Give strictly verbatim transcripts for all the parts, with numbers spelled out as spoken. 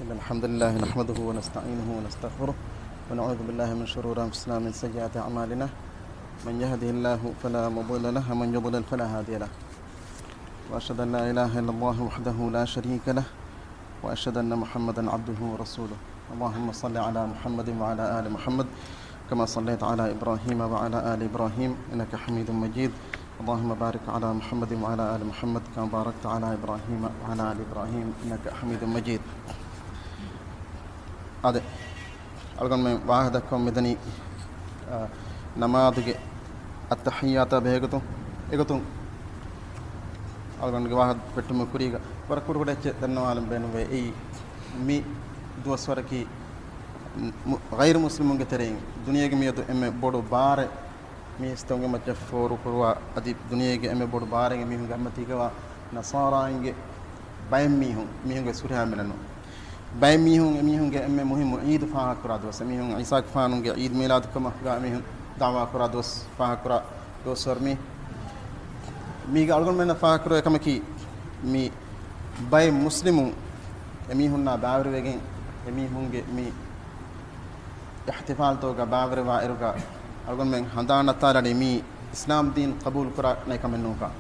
إن الحمد لله نحمده ونستعينه ونستغفره، ونعوذ بالله من شرور أنفسنا ومن سيئات أعمالنا. من يهده الله فلا مضل له، ومن يضلل فلا هادي له. وأشهد أن لا إله إلا الله وحده لا شريك له، وأشهد أن محمدا عبده ورسوله. اللهم صل على محمد وعلى آل محمد، كما صليت على إبراهيم وعلى آل إبراهيم إنك حميد مجيد. اللهم بارك على محمد وعلى آل محمد، كما باركت على إبراهيم وعلى آل إبراهيم إنك حميد مجيد. އާދެ، އަޅުގަނޑުމެން ވާހަކަ ދައްކަމުން މިދަނީ، އާ، ނަމާދުގެ އައްތަޙިއްޔާތާ ބެހޭގޮތުން. އެގޮތުން އަޅުގަނޑުގެ ވާހަކަ ފެއްޓުމުގެ ކުރީގަ ވަރަށް ކުޑަކުޑަ އެއްޗެއް ދަންނަވާލަން ބޭނުންވޭ. އެއީ، މި ދުވަސްވަރަކީ މު-، ޣައިރު މުސްލިމުންގެ ތެރެއިން ދުނިޔޭގެ މިއަދު އެންމެ ބޮޑު ބާރެއް މީސްތަކުންގެ މައްޗަށް ފޯރުކުރުވާ، އަދި ދުނިޔޭގެ އެންމެ ބޮޑު ބާރެއް މީހުންގެ ހަމަތީގަވާ ނަޞާރާއިންގެ ބައެއް މީހުން، މީހުންގެ ސުރިހާ މިނެއްނު. ބައެއް މީހުން އެމީހުންގެ އެންމެ މުހިއްމު ޢީދު ފާހަގަކުރާ ދުވަސް، އެމީހުން ޢީސާގެފާނުގެ ޢީދު މީލާދުކަމަށް ގާ މީހުން ދަޢުވާކުރާ ދުވަސް ފާހަގަކުރާ ދުވަސްވަރު މީ. މީގަ އަޅުގަނޑުމެންނަށް ފާހަގަކުރެވޭ ކަމަކީ، މި ބައެއް މުސްލިމުން އެމީހުންނާ ބާވަރުވެގެން، އެމީހުންގެ މި އިޙްތިފާލްތަކުގަ ބާވަރުވާ އިރުގަ އަޅުގަނޑުމެން ހަނދާން ނައްތާލަނީ މީ އިސްލާމް ދީން ޤަބޫލުކުރާނެ ކަމެއް ނޫންކަން.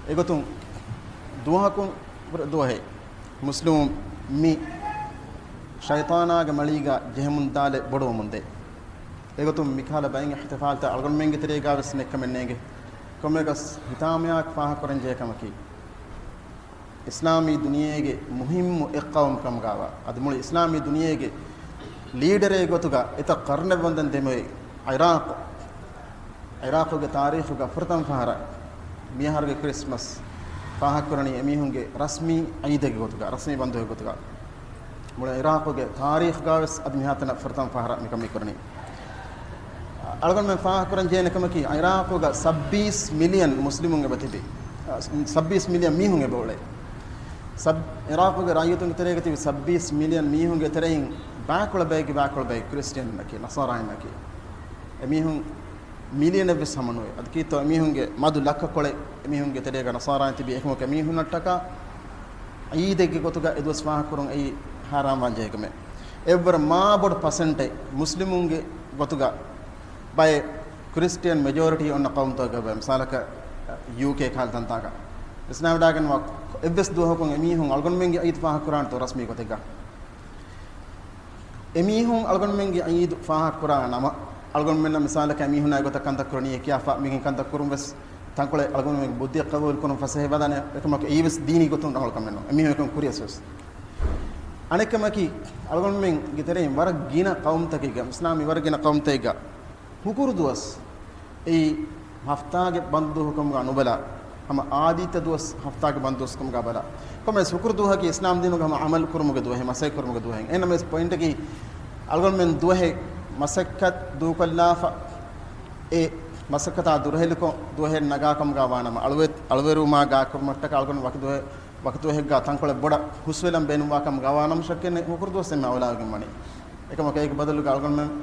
އެގޮތުން ދުވަހަކުން ވުރެ ދުވަހެއް މުސްލިމުން މި ޝައިޠާނާގެ މަޅީގަ ޖެހެމުންދާލެއް ބޮޑުވަމުންދޭ. އެގޮތުން މިކަހަލަ ބައެއް އިޙްތިފާލްތައް އަޅުގަނޑުމެންގެ ތެރޭގަވެސް ނެއްކަމެއް ނޭނގެ. ކޮންމެއަކަސް ހިތާމަޔާއެކު ފާހަގަކުރަންޖެހޭ ކަމަކީ، އިސްލާމީ ދުނިޔޭގެ މުހިއްމު އެއް ޤައުމު ކަމުގަވާ، އަދި މުޅި އިސްލާމީ ދުނިޔޭގެ ލީޑަރެއް ގޮތުގަ އެތައް ޤަރުނެއް ވަންދެން ދެމިއޮތް ޢިރާޤު، ޢިރާޤުގެ ތާރީޚުގަ ފުރަތަމަ ފަހަރަށް މިއަހަރުގެ ކްރިސްމަސް ފާހަގަކުރަނީ އެމީހުންގެ ރަސްމީ ޢީދެއްގެ ގޮތުގަ، ރަސްމީ ބަންދުގެ ގޮތުގަ. މުޅި ޢިރާޤުގެ ތާރީޚުގަވެސް އަދި މިހާތަނަށް ފުރަތަމަ ފަހަރަށް މިކަން މި ކުރަނީ. އަޅުގަނޑުމެން ފާހަގަކުރަން ޖެހޭނެ ކަމަކީ، ޢިރާޤުގަ ސައްބީސް މިލިއަން މުސްލިމުން އެބަތިބި. ސައްބީސް މިލިއަން މީހުން އެބައުޅޭ. ސަބް-، ޢިރާޤުގެ ރައްޔިތުންގެ ތެރޭގަ ތިބި ސައްބީސް މިލިއަން މީހުންގެ ތެރެއިން ބައިކުޅަ ބައެއްގެ ބައިކުޅަ ބައެއް ކްރިސްޓިއަންއަކީ، ނަޞާރާއިންނަކީ. އެމީހުން މިލިއަނެއްވެސް ހަމަނުވޭ. އަދި ކީއްތޯ އެމީހުންގެ މަދު ލައްކަކޮޅެއް އެމީހުންގެ ތެރޭގަ ނަޞާރާއިން ތިބީ އެކަމަކު އެމީހުންނަށްޓަކާ ޢީދެއްގެ ގޮތުގަ އެދުވަސް ފާހަގަކުރުން އެއީ ހައިރާންވާން ޖެހޭ ކަމެއް. އެއްވަރަށް މާ ބޮޑު ޕަސެންޓެއް މުސްލިމުންގެ ގޮތުގަ ބައެއް ކްރިސްޓިއަން މެޖޯރިޓީ އޮންނަ ޤައުމުތަކުގަ ބައެއް، މިސާލަކަށް ޔޫކޭ ކަހަލަ ތަންތާގަ ވިސްނާވަޑައިގަންނަވާ އެއްވެސް ދުވަހަކުން އެމީހުން އަޅުގަނޑުމެންގެ ޢީދު ފާހަގަކުރާނެތޯ ރަސްމީ ގޮތެއްގަ؟ އެމީހުން އަޅުގަނޑުމެންގެ ޢީދު ފާހަގަކުރާ ނަމަ، އަޅުގަނޑުމެންނަށް މިސާލަކަށް އެމީހުންނާ ގޮތަށް ކަންތައް ކުރަނީ ކިޔާފަ މިގެން ކަންތައް ކުރުން ވެސް ތަންކޮޅެއް އަޅުގަނޑުމެންގެ ބުއްދިއަށް ޤަބޫލު ކުރުން ފަސޭހަވެދާނެ އެކަމަކު އެއީވެސް ދީނީ ގޮތުން ރަނގަޅު ކަމެއް ނޫން. އެމީހުން އެކަން ކުރިޔަސް ވެސް. އަނެއްކަމަކީ، އަޅުގަނޑުމެންގެ ތެރެއިން ވަރަށް ގިނަ ޤައުމުތަކެއްގަ، އިސްލާމީ ވަރަށް ގިނަ ޤައުމުތަކެއްގަ ހުކުރު ދުވަސް އެއީ ހަފްތާގެ ބަންދު ދުވަހުކަމުގަ ނުބަލާ، ހަމަ އާދީއްތަ ދުވަސް ހަފްތާގެ ބަންދު ދުވަސްކަމުގަ ބަލާ. ކޮންމެސް ހުކުރު ދުވަހަކީ އިސްލާމް ދީނުގަ ހަމަ ޢަމަލު ކުރުމުގެ ދުވަހެއް، މަސައްކަތް ކުރުމުގެ ދުވަހެއް. އެހެންނަމަވެސް ޕޮއިންޓަކީ، އަޅުގަނޑުމެން ދުވަހެއް މަސައްކަތް ދޫކޮށްލާފަ، އެ މަސައްކަތާ ދުރުހެލިކޮށް ދުވަހެއް ނަގާކަމުގަ ވާނަމަ، އަޅުވެ-، އަޅުވެރިވުމާ ގާކުރުމަށްޓަކާ އަޅުގަނޑު ވަކި ދުވަހެއް، ވަކި ދުވަހެއްގަ ތަންކޮޅެއް ބޮޑަށް ހުސްވެލަން ބޭނުންވާކަމުގަ ވާނަމަ، ޝައްކެއް ނެތް ހުކުރު ދުވަސް އެންމެ އައުލާވެގެން ވަނީ. އެކަމަކު އޭގެ ބަދަލުގަ އަޅުގަނޑުމެން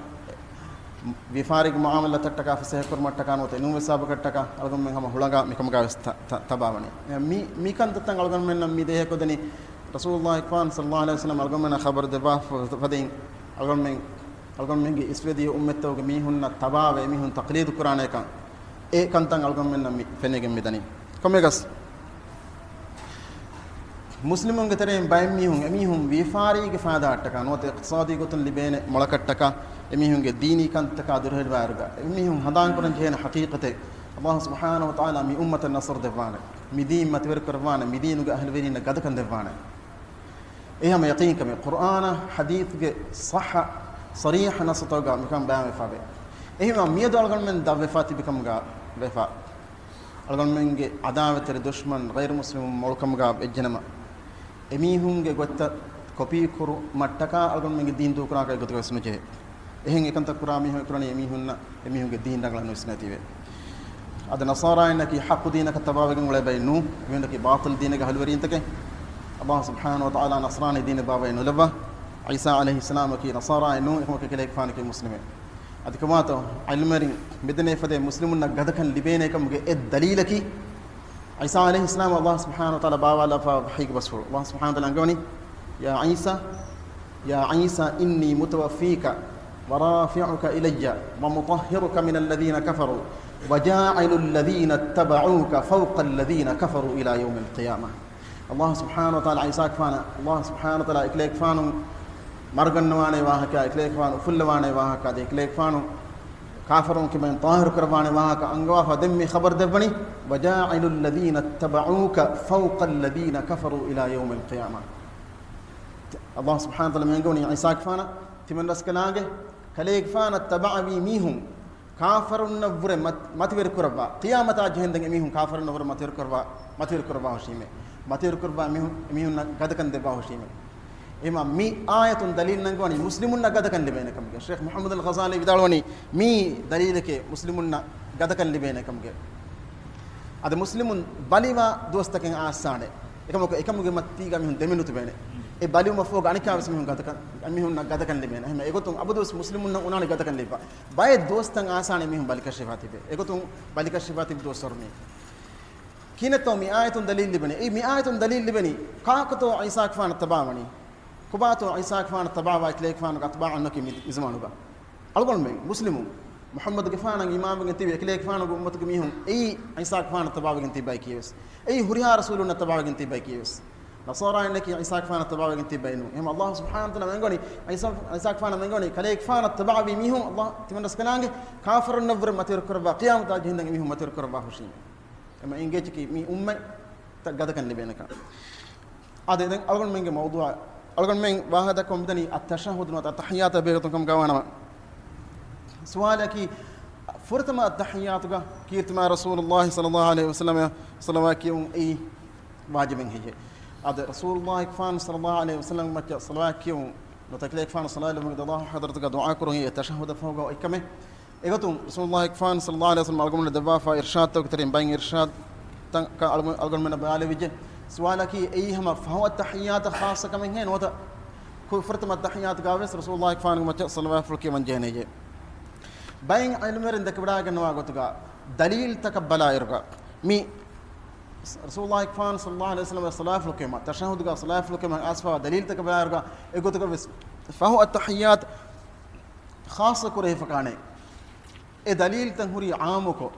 ވިޔަފާރީގެ މުޢާމަލާތަށްޓަކާ ފަސޭހަކުރުމަށްޓަކާ ނުވަތަ އެނޫންވެސް ސަބަބަކަށްޓަކާ އަޅުގަނޑުމެން ހަމަ ހުޅަނގާ މިކަމުގަ ވެސް ތަ-، ތަ-، ތަބާވަނީ. މި، މި ކަންތައްތައް އަޅުގަނޑުމެންނަށް މި ދޭހަކޮށްދެނީ ރަސޫލުﷲ އިކްވާން ޞައްލަﷲ ޢަލައިހި ވަސައްލަމަ އަޅުގަނޑުމެންނަށް ޚަބަރު ދެއްވާ ފަ-، ފަދައިން އަޅުގަނޑުމެން، އަޅުގަނޑުމެންގެ އިސްވެދިޔަ އުއްމަތްތަކުގެ މީހުންނަށް ތަބާވެ އެމީހުން ތަޤްލީދު ކުރާނޭކަން އެ ކަންތައް އަޅުގަނޑުމެންނަށް މި ފެނިގެން މިދަނީ. ކޮންމެއަކަސް މުސްލިމުންގެ ތެރެއިން ބައެއް މީހުން، އެމީހުން ވިޔަފާރީގެ ފައިދާއަށްޓަކާ ނުވަތަ އިޤްތިޞާދީ ގޮތުން ލިބޭނެ މޮޅަކަށްޓަކާ އެމީހުންގެ ދީނީ ކަންތަކާ ދުރުހެލިވާއިރުގަ، އެމީހުން ހަނދާންކުރަން ޖެހޭނެ ޙަޤީޤަތެއް، ﷲ ސުބްޙާނަހޫ ވަތަޢާލާ މި އުއްމަތަށް ނަޞްރު ދެއްވާނެ، މި ދީން މަތިވެރި ކުރައްވާނެ، މި ދީނުގެ އަހްލުވެރީންނަށް ގަދަކަން ދެއްވާނެ. އެ ހަމަ ޔަޤީންކަމެއް. ޤުރްއާނާ ޙަދީޘްގެ ޞައްޙަ، ޞަރީޙަ ނަޞުތަކުގަ މިކަން ބަޔާންވެފަވޭ. އެހެންވީމާ މިއަދު އަޅުގަނޑުމެން ދަށްވެފާ ތިބިކަމުގަ ވެފަ، އަޅުގަނޑުމެންގެ ޢަދާވަތްތެރި ދުޝްމަން ޣައިރު މުސްލިމުން މޮޅުކަމުގަ ވެއްޖެނަމަ، އެމީހުންގެ ގޮތްތައް ކޮޕީ ކުރުމަށްޓަކާ އަޅުގަނޑުމެންގެ ދީން ދޫކުރާކަށް އެއްގޮތަކަށް ވެސް ނުޖެހޭ. އެހެން އެކަންތައް ކުރާ މީހުން އެކުރަނީ އެމީހުންނަށް އެމީހުންގެ ދީން ރަނގަޅަށް ނުވިސްނޭތީވެ. އަދި ނަޞާރާއިންނަކީ ޙައްޤު ދީނަކަށް ތަބާވެގެން އުޅޭ ބައެއް ނޫން. މީހުންނަކީ ބާޠިލް ދީނެއްގެ އަހުލުވެރީންތަކެއް. ﷲ ސުބްޙާނަހޫ ވަތަޢާލާ ނަޞްރާނީ ދީނެއް ބާވައި ނުލައްވާ. ޢީސާ ޢަލައިހިއްސަލާމަކީ ނަޞާރާއެއް ނޫން، އެކަމަކު އެކަލޭގެފާނަކީ މުސްލިމެއް. އަދި ކޮބާތޯ ޢިލްމުވެރިން މިދެނޭ ފަދައިން މުސްލިމުންނަށް ގަދަކަން ލިބޭނޭކަމުގެ އެއް ދަލީލަކީ، ޢީސާ ޢަލައިހިއްސަލާމަށް ﷲ ސުބްޙާނަހޫ ވަތަޢާލާ ބާވާލައްވާ ވަޙީގެ ބަސްފުޅު. ﷲ ސުބްޙާނަހޫ ވަތަޢާލާ އަންގަވަނީ، يا عيسى، يا عيسى إني متوفيك ورافعك إلي ومطهرك من الذين كفروا وجاعل الذين اتبعوك فوق الذين كفروا إلى يوم القيامة. ﷲ ސުބްޙާނަހޫ ވަތަޢާލާ ޢީސާގެފާނަށް، ﷲ ސުބްޙާނަހޫ ވަތަޢާލާ އެކަލޭގެފާނު މަރުގަންނަވާނެ ވާހަކަ، އެކަލޭގެފާނު އުފުއްލަވާނެ ވާހަކަ، އަދި އެކަލޭގެފާނު ކާފަރުން ކިބައިން ޠާހިރު ކުރައްވާނެ ވާހަކަ އަންގަވާފަ ދެން މި ޚަބަރު ދެއްވަނީ، وجاعل الذين اتبعوك فوق الذين كفروا إلى يوم القيامة. ﷲ ސުބްޙާނަހޫ ވަތަޢާލާ މި އަންގަވަނީ ޢީސާގެފާނަށް ތިމަންރަސްކަލާނގެ ކަލޭގެފާނަށް ތަބަޢަވީ މީހުން ކާފަރުންނަށްވުރެ މަތިވެރި ކުރައްވާ، ޤިޔާމަތާ ޖެހެންދެން އެމީހުން ކާފަރުންނަށްވުރެ މަތިވެރި ކުރައްވާ، މަތިވެރި ކުރައްވާ ހުށީމޭ. މަތިވެރި ކުރައްވާ މީހުން، އެމީހުންނަށް ގަދަކަން ދެއްވާ ހުށީމޭ. އެހެންވީމަ މި އާޔަތުން ދަލީލު ނަންގަވަނީ މުސްލިމުންނަށް ގަދަކަން ލިބޭނެ ކަމުގެ. ޝޭޚް މުޙައްމަދުލް ޣަޒާލީ ވިދާޅުވަނީ މީ ދަލީލެކޭ މުސްލިމުންނަށް ގަދަކަން ލިބޭނެ ކަމުގެ. އަދި މުސްލިމުން ބަލިވާ ދުވަސްތަކެއް އައިސްފަވާނެ. އެކަމަކު އެކަމުގެ މަތީގަ މީހުން ދެމިނުތުބޭނެ. އެ ބަލިވުމަށްފަހުގަ އަނެއްކާވެސް މީހުން ގަދަކަން، މީހުންނަށް ގަދަކަން ލިބޭނެ. އެހެން އެގޮތުން އަބަދުވެސް މުސްލިމުންނަށް އުނާނެ ގަދަކަން ލިބާ. ބައެއް ދުވަސްތައް އައިސްފަވާނެ މީހުން ބަލިކަށިފަ ތިބެ. އެގޮތުން ބަލިކަށިފަ ތިބި ދުވަސްވަރު މީ. ކިހިނެއްތޯ މި އާޔަތުން ދަލީލު ލިބެނީ؟ އެ މި އާޔަތުން ދަލީލު ލިބެނީ ކާކުތޯ ޢީސާގެފާނަށް ތަބަޢަވަނީ؟ ކޮބާތޯ ޢީސާގެފާނަށް ތަބަޢަވާ އެކަލޭގެފާނުގެ އަތްބާޢުންނަކީ މި، މި ޒަމާނުގަ؟ އަޅުގަނޑުމެން މުސްލިމުން މުޙައްމަދުގެފާނަށް އީމާންވެގެން ތިބި އެކަލޭގެފާނުގެ އުއްމަތުގެ މީހުން އެއީ ޢީސާގެފާނަށް ތަބަޢަވެގެން ތިއްބައި ކީވެސް. އެއީ ހުރިހާ ރަސޫލުންނަށް ތަބަޢަވެގެން ތިއްބައި ކީވެސް. ނަޞާރާއިންނަކީ ޢީސާގެފާނަށް ތަބަޢަވެގެން ތިއްބައި ނޫން. އެހެން ﷲ ސުބްޙާނަހޫ ވަތަޢާލާ އެނގަވަނީ ޢީސާ، ޢީސާގެފާނަށް އެނގަވަނީ ކަލޭގެފާނަށް ތަބަޢަވީ މީހުން ﷲ ތިމަންރަސްކަލާނގެ ކާފަރުންނަށްވުރެ މަތިވެރި ކުރައްވާ ޤިޔާމަތާ ޖެހެންދެން އެމީހުން މަތިވެރި ކުރައްވާ ހުށީމޭ. އެމަ އެނގޭ އެއްޗަކީ މި އުއްމަތަށް ގަދަކަން ލިބޭނެކަން. އާދެ، ދެން އަޅުގަނޑުމެންގެ މައުޟޫޢަށް، އަޅުގަނޑުމެން ވާހަކަ ދައްކަމުން މިދަނީ އައްތަޝައްހަދު ނުވަތަ އައްތަޙިއްޔާތާ ބެހޭގޮތުން ކަމުގައިވާނަމަ، ސުވާލަކީ، ފުރަތަމަ އައްތަޙިއްޔާތުގަ ކީރިތިމާ ރަސޫލުﷲ ޞައްލަﷲ ޢަލައިހި ވަސައްލަމަށް ޞަލަވާތް ކިޔެވުން އެއީ ވާޖިބެއް ހެއްޔޭ؟ އާދެ، ރަސޫލުﷲ ފާން ޞައްލަﷲ ޢަލައިހި ވަސައްލަމަށް މައްޗަށް ޞަލަވާތް ކިޔެވުން ނުވަތަ އެކަލޭގެފާނު ޞައްލަﷲ ޢަލައިހި ވަސައްލަމަގެ ދަލާހު ޙަޟްރަތުގަ ދުޢާ ކުރުން އެއީ އައްތަޝައްހަދު ފަހުގަ އޮތްކަމެއް. އެގޮތުން ރަސޫލުﷲ ފާން ޞައްލަﷲ ޢަލައިހި ވަސައްލަމަށް އަޅުގަނޑުމެންނަށް ދެއްވާފަ އިރްޝާދުތަކުގެ ތެރެއިން ބައެއް އިރްޝާދުތައް އަޅުގަނޑު، އަޅުގަނޑުމެންނަށް ބަޔާންވެއްޖެ. ސުވާލަކީ އެއީ ހަމަ ފަހު އައްތަޙިއްޔާތަށް ޚާއްޞަ ކަމެއްހޭ ނުވަތަ ކު-، ފުރަތަމަ އައްތަޙިއްޔާތުގަވެސް ރަސޫލުﷲ ފާނުގެ މައްޗަށް ޞަލަވާތްފުޅު ކިޔަވަން ޖެހޭނެޔޭ؟ ބައެއް ޢިލްމުވެރިން ދެކެވަޑައިގަންނަވާ ގޮތުގަ ދަލީލުތަކަށް ބަލާއިރުގަ މި ރަސޫލުﷲ ފާން ޞައްލަﷲ ޢަލައިހި ވަސައްލަމަށް ޞަލަވާތްފުޅު ކިޔުމަށް، ތަޝައްހަދުގަ ޞަލަވާތްފުޅު ކިޔުމަށް އައިސްފަވާ ދަލީލުތަކަށް ބަލާއިރުގަ އެގޮތުގަވެސް ފަހު އައްތަޙިއްޔާތު ޚާއްޞަ ކުރެވިފަކާނެ. އެ ދަލީލުތައް ހުރީ ޢާއްމުކޮށް،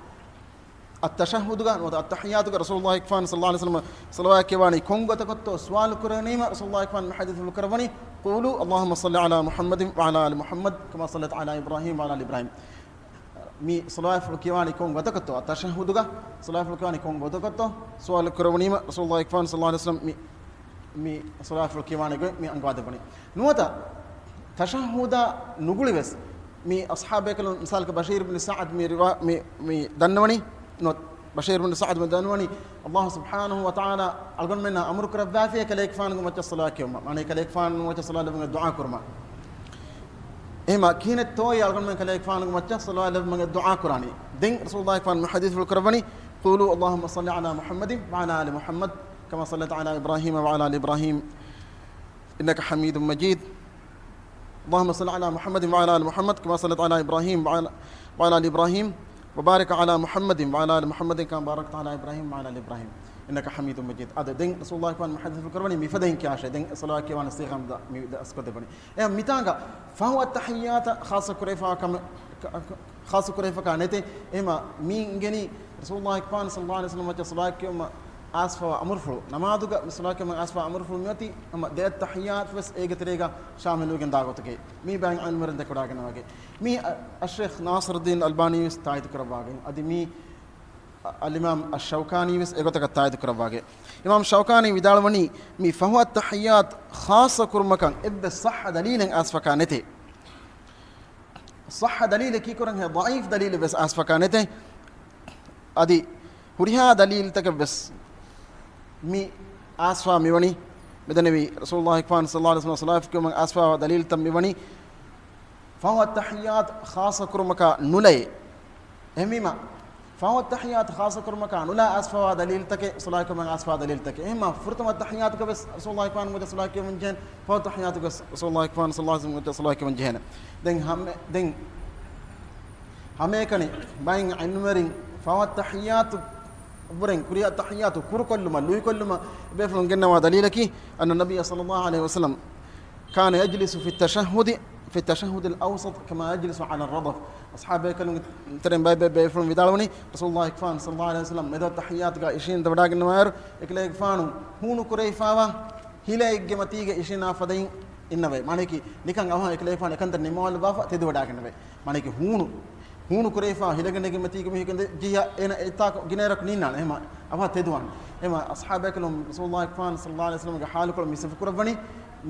އައްތަޝައްހަދުގަ ނުވަތަ އައްތަޙިއްޔާތުގަ ރަސޫލުﷲ ފާން ޞައްލަﷲ ޢަލައިހި ވަސައްލަމަށް ޞަލަވާތް ކިޔަވާނީ ކޮން ގޮތަކަށްތޯ ސުވާލު ކުރެވުނީމަ، ރަސޫލުﷲ ފާން މި ޙަދީޘްފުޅު ކުރައްވަނީ، قولوا اللهم صل على محمد وعلى آل محمد كما صليت على إبراهيم وعلى آل إبراهيم. މި ޞަލަވާތްފުޅު ކިޔަވާނީ ކޮން ގޮތަކަށްތޯ، އައްތަޝައްހަދުގަ ޞަލަވާތްފުޅު ކިޔަވާނީ ކޮން ގޮތަކަށްތޯ ސުވާލު ކުރެވުނީމަ، ރަސޫލުﷲ ފާން ޞައްލަﷲ ޢަލައިހި ވަސައްލަމަށް މި މި ޞަލަވާތްފުޅު ކިޔަވާނެ ގޮތް މި އަންގަވާދެއްވަނީ. ނުވަތަ ތަޝައްހަދާ ނުގުޅިވެސް މި އަޞްޙާބުބޭކަލުން މިސާލަކަށް ބަޝީރު ބިން ސަޢަދު މި ރިވާ-، މި، މި ދަންނަވަނީ، ނުވަތަ ބަޝީރު ބިން ސަޢަދު މި ދަންނަވަނީ، ﷲ ސުބްޙާނަހޫ ވަތަޢާލާ އަޅުގަނޑުމެންނާ އަމުރު ކުރައްވާފިއޭ ކަލޭގެފާނުގެ މައްޗަށް ޞަލަވާތް ކިޔުމަށް، މާނައީ ކަލޭގެފާނުގެ މައްޗަށް ޞަލަވާތް ލެއްވުމުގެ ދުޢާ ކުރުމަށް. އެހެމަ ކިހިނެއްތޯއޭ އަޅުގަނޑުމެން ކަލޭގެފާނުގެ މައްޗަށް ޞަލަވާތް ލެއްވުމުގެ ދުޢާ ކުރާނީ؟ ދެން ރަސޫލުﷲ ފާން މި ޙަދީޘްފުޅު ކުރައްވަނީ، قولوا اللهم صل على محمد وعلى آل محمد كما صليت على إبراهيم وعلى آل إبراهيم إنك حميد مجيد. اللهم صل على محمد وعلى آل محمد كما صليت على إبراهيم وعلى، وعلى آل إبراهيم وبارك على محمد وعلى آل محمد كما باركت على إبراهيم وعلى آل إبراهيم إنك حميد مجيد. އާދެ، ދެން ރަސޫލުﷲ ފާން މި ޙަދީޘްފުޅު ކުރައްވަނީ މިފަދައިން ކިޔާށޭ. ދެން ޞަލަވާތް ކިޔަވާނެ ޞީޣާ މި ދަ-، މި ދަސްކޮށްދެއްވަނީ. އެހެން މިތާނގަ ފަހު އައްތަޙިއްޔާތަށް ޚާއްޞަ ކުރެވިފަ ކަމެއް، ޚާއްޞަ ކުރެވިފަކާ ނެތޭ. އެހެމަ މީ އިނގެނީ ރަސޫލުﷲ ފާން ޞައްލަﷲ ޢަލައިހި ވަސައްލަމަ މައްޗަށް ޞަލަވާތް ކިޔުމަށް އައިސްފަވާ އަމުރުފުޅު، ނަމާދުގަ މި ޞަލަވާތް ކިޔުމަށް އައިސްފަވާ އަމުރުފުޅު މިއޮތީ ހަމަ ދެ އައްތަޙިއްޔާތު ވެސް އޭގެ ތެރޭގަ ޝާމިލުވެގެން ދާ ގޮތުގައި. މީ ބައެއް ޢިލްމުވެރިން ދެކެވަޑައިގަންނަވާގެ. މީ އަ-، އައްޝޭޚް ނާޞިރުއްދީން އަލްބާނީ ވެސް ތާއީދު ކުރައްވާގެން. އަދި މީ އަ-، އަލްއިމާމް އައްޝައުކާނީ ވެސް އެގޮތަކަށް ތާއީދު ކުރައްވާގެ. އިމާމް ޝައުކާނީ ވިދާޅުވަނީ މި ފަހު އައްތަޙިއްޔާތު ޚާއްޞަ ކުރުމަކަށް އެއްވެސް ޞައްޙަ ދަލީލެއް އައިސްފަކާ ނެތޭ. ޞައްޙަ ދަލީލެއް ކީކުރަންހޭ ޟަޢީފް ދަލީލެއް ވެސް އައިސްފަކާ ނެތޭ. އަދި ހުރިހާ ދަލީލުތަކެއް ވެސް މި އައިސްފަ މިވަނީ މިދަނެވި ރަސޫލުﷲ ފާން ޞައްލަﷲ ޢަލައިހި ވަސައްލަމަ ޞަލަވާތް ކިޔުމަށް އައިސްފަވާ ދަލީލުތައް މިވަނީ ފަހު އައްތަޙިއްޔާތު ޚާއްޞަ ކުރުމަކާ ނުލައޭ. އެހެންވީމަ، ފަހު އައްތަޙިއްޔާތު ޚާއްޞަ ކުރުމަކާ ނުލާ އައިސްފަވާ ދަލީލުތަކެއް، ޞަލަވާތް ކިޔުމަށް އައިސްފަވާ ދަލީލުތަކެއް. އެހެންވީމަ، ފުރަތަމަ އައްތަޙިއްޔާތުގަ ވެސް ރަސޫލުﷲ ފާނުގެ މައްޗަށް ޞަލަވާތް ކިޔަމުން ޖެހޭނެ، ފަހު އައްތަޙިއްޔާތުގަ ވެސް ރަސޫލުﷲ ފާނުގެ މައްޗަށް ޞަލަވާތް ކިޔަމުން ޖެހޭނެ. ދެން ހަމެ-، ދެން ހަމައެކަނި ބައެއް ޢިލްމުވެރިން ފަހު އައްތަޙިއްޔާތު އަށްވުރެން ކުރިޔަށް އައްތަޙިއްޔާތު ކުރުކޮށްލުމަށް، ލުއިކޮށްލުމަށް ބޭފުޅުން ގެންނަވާ ދަލީލަކީ، أن النبي صلى الله عليه وسلم كان يجلس في التشهد، في التشهد الأوسط كما يجلس على الرضف. އަޞްޙާބު ބޭކަލުންގެ ތެރެއިން ބައެއް ބޭ-، ބޭފުޅުން ވިދާޅުވަނީ، ރަސޫލުﷲ ފާން ޞައްލަﷲ ޢަލައިހި ވަސައްލަމް މެދު އައްތަޙިއްޔާތުގަ އިށީނދެވަޑައިގަންނަވާއިރު، އެކަލޭގެފާނު ހޫނު ކުރެވިފާވާ ހިލައެއްގެ މަތީގަ އިށީނާ ފަދައިން އިންނަވައި. މާނައަކީ، ނިކަން އަވަހަށް އެކަލޭގެފާނު އެކަންތައް ނިންމަވާލައްވާފަ ތެދުވަޑައިގަންނަވައި. މާނައަކީ، ހޫނު، ހޫނު ކުރެވިފާ ހިލަގަނޑެއްގެ މަތީގަ މީހަކު އިނދެ ޖިހިއްޔާ އޭނަ އެތާކު ގިނައިރަކު ނީންނާނެ. އެހެމަ އަވަހަށް ތެދުވާނެ. އެހެމަ އަޞްޙާބު ބޭކަލުން ރަސޫލުﷲ ފާން ޞައްލަﷲ ޢަލައިހި ވަސައްލަމްގެ ޙާލުކޮޅު މި ސިފަކުރައްވަނީ،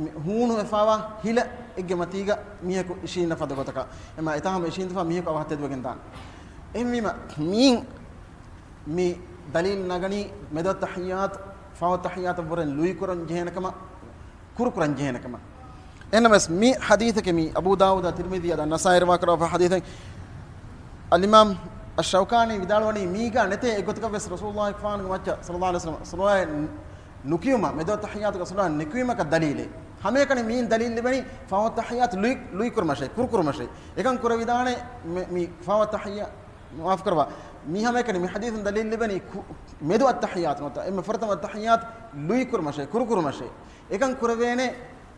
މި ހޫނުވެފާވާ ހިލައެއްގެ މަތީގަ މީހަކު އިށީންނަ ފަދަ ގޮތަކަށް. އެހެމަ އެތާ ހަމަ އިށީނދެފާ މީހަކު އަވަހަށް ތެދުވެގެން ދާނެ. އެހެންވީމަ، މިއިން މި ދަލީލު ނަގަނީ މެދު އައްތަޙިއްޔާތު، ފަހު އައްތަޙިއްޔާތަށްވުރެން ލުއިކުރަން ޖެހޭނެ ކަމަށް، ކުރުކުރަން ޖެހޭނެ ކަމަށް. އެހެންނަމަވެސް މި ޙަދީޘަކީ މި އަބޫ ދާވޫދާ ތިރްމިޛީ އަދާ ނަސާއީ ރިވާކުރާފަ ޙަދީޘެއް. އަލްއިމާމް އައްޝައުކާނީ ވިދާޅުވަނީ މީގާ ނެތޭ އެއްގޮތަކަށްވެސް ރަސޫލުﷲ ފާނުގެ މައްޗަށް ޞައްލަﷲ ޢަލައިހި ވަސައްލަމް ޞަލަވާތް ނުކިޔުމަށް، މެދު އައްތަޙިއްޔާތުގަ ޞަލަވާތް ނުކިޔުމަކަށް ދަލީލެއް. ހަމައެކަނި މިއިން ދަލީލު ލިބެނީ ފަހު އައްތަޙިއްޔާތު ލުއި، ލުއިކުރުމަށޭ، ކުރުކުރުމަށޭ. އެކަން ކުރެވިދާނެ މި، މި ފަހު އައްތަޙިއްޔާ، މާފުކުރައްވާ. މި ހަމައެކަނި މި ޙަދީޘުން ދަލީލު ލިބެނީ ކު-، މެދު އައްތަޙިއްޔާތު ނުވަތަ އެންމެ ފުރަތަމަ އައްތަޙިއްޔާތު ލުއިކުރުމަށޭ، ކުރުކުރުމަށޭ. އެކަން ކުރެވޭނެ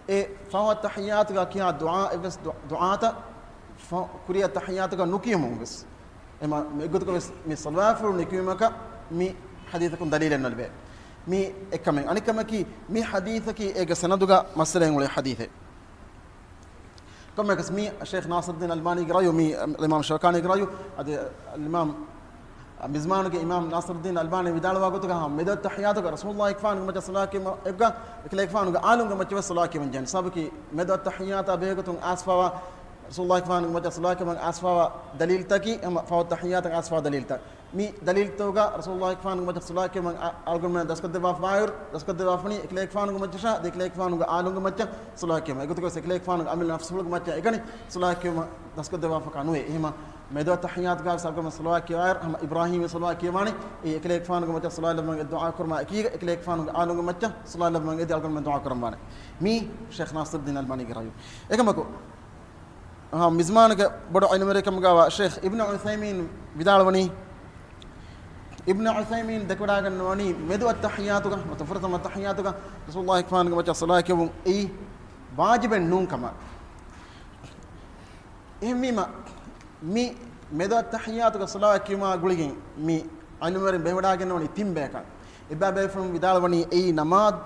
އެ ފަހު އައްތަޙިއްޔާތުގަ ކިޔާ ދުޢާ އެއްވެސް ދު-، ދުޢާތައް ފަ-، ކުރިއަށް އައްތަޙިއްޔާތުގަ ނުކިޔުމުން ވެސް. އެމަ-، އެއްގޮތަކަށް ވެސް މި ޞަލަވާތްފުޅު ނުކިޔުމަކަށް މި ޙަދީޘަކުން ދަލީލެއް ނުލިބޭ. މީ އެއްކަމެއް. އަނެއްކަމަކީ، މި ޙަދީޘަކީ އޭގެ ސަނަދުގަ މައްސަލައެއް އުޅޭ ޙަދީޘެއް. ކޮންމެއަކަސް މީ ޝޭޚް ނާޞިރުއްދީން އަލްބާނީގެ ރައުޔު، މީ އިމާމް ޝައުކާނީގެ ރައުޔު، އަދި އިމާމް މިޒްމާނުގެ އިމާމް ނާޞިރުއްދީން އަލްބާނީ ވިދާޅުވާ ގޮތުގަ މެދު އައްތަޙިއްޔާތުގަ ރަސޫލުﷲ ފާނުގެ މައްޗަށް ޞަލަވާތް ކިޔުމަށް އެއްގަ، އެކަލޭގެފާނުގެ އާލުންގެ މައްޗަށް ވެސް ޞަލަވާތް ކިޔަމަން ޖެހޭނެ. ސަބަބަކީ މެދު އައްތަޙިއްޔާތާ ބެހޭގޮތުން އައިސްފާވާ ރަސޫލުﷲ ފާނުގެ މައްޗަށް ޞަލަވާތް ކިޔަމަން އައިސްފާވާ ދަލީލުތަކީ ހަމަ ފަހު އައްތަޙިއްޔާތަށް އައިސްފާވާ ދަލީލުތައް. މި ދަލީލުތަކުގަ ރަސޫލުﷲ ފާނުގެ މައްޗަށް ޞަލަވާތް ކިޔަމަން އަ-، އަޅުގަނޑުމެން ދަސްކޮށްދެއްވާފައިވާއިރު، ދަސްކޮށްދެއްވާފަނީ އެކަލޭގެފާނުގެ މައްޗަށާ، އެކަލޭގެފާނުގެ އާލުންގެ މައްޗަށް ޞަލަވާތް ކިޔަމަން. އެގޮތުގަސް އެކަލޭގެފާނުގެ އަމިއްލަ ނަފްސުފުޅުގެ މައްޗަށް އެކަނި ޞަލަވާތް ކިޔަމަން ދަސްކޮށްދެއްވާފަކާ ނުވޭ. އެހެމަ މެދު އައްތަޙިއްޔާތުގަ ވެސް އަޅުގަނޑުމެން ޞަލަވާތް ކިޔަވާއިރު، ހަމަ އިބްރާހީމީ ޞަލަވާތް ކިޔަވާނެ، އެ އެކަލޭގެފާނުގެ މައްޗަށް ޞަލަވާތް ލައްވަން އެ ދުޢާ ކުރުމާ އެކީގަ، އެކަލޭގެފާނުގެ އާލުންގެ މައްޗަށް ޞަލަވާތް ލައްވަން އެދި އަޅުގަނޑުމެން ދުޢާ ކުރަންވާނެ. މީ ޝޭޚް ނާޞިރުއްދީން އަލްބާނީގެ ރައުޔު. އެކަމަކު، އަހަ، މިޒްމާނުގެ ބޮޑު ޢިލްމުވެރިކަމުގަވާ ޝޭޚް އިބްނު ޢުޘައިމީން ވިދާޅުވަނީ، އިބްނު ޢުޘައިމީން ދެކެވަޑައިގަންނަވަނީ މެދު އައްތަޙިއްޔާތުގަ ނުވަތަ ފުރަތަމަ އައްތަޙިއްޔާތުގަ ރަސޫލުﷲ ފާނުގެ މައްޗަށް ޞަލަވާތް ކިޔެވުން އެއީ ވާޖިބެއް ނޫން ކަމަށް. އެހެންވީމަ، މި މެދު އައްތަޙިއްޔާތުގަ ޞަލަވާތް ކިޔުމާ ގުޅިގެން މި ޢިލްމުވެރިން ބެހިވަޑައިގަންނަވަނީ ތިން ބަޔަކަށް. އެއްބައި ބޭފުޅުން ވިދާޅުވަނީ އެއީ ނަމާދު،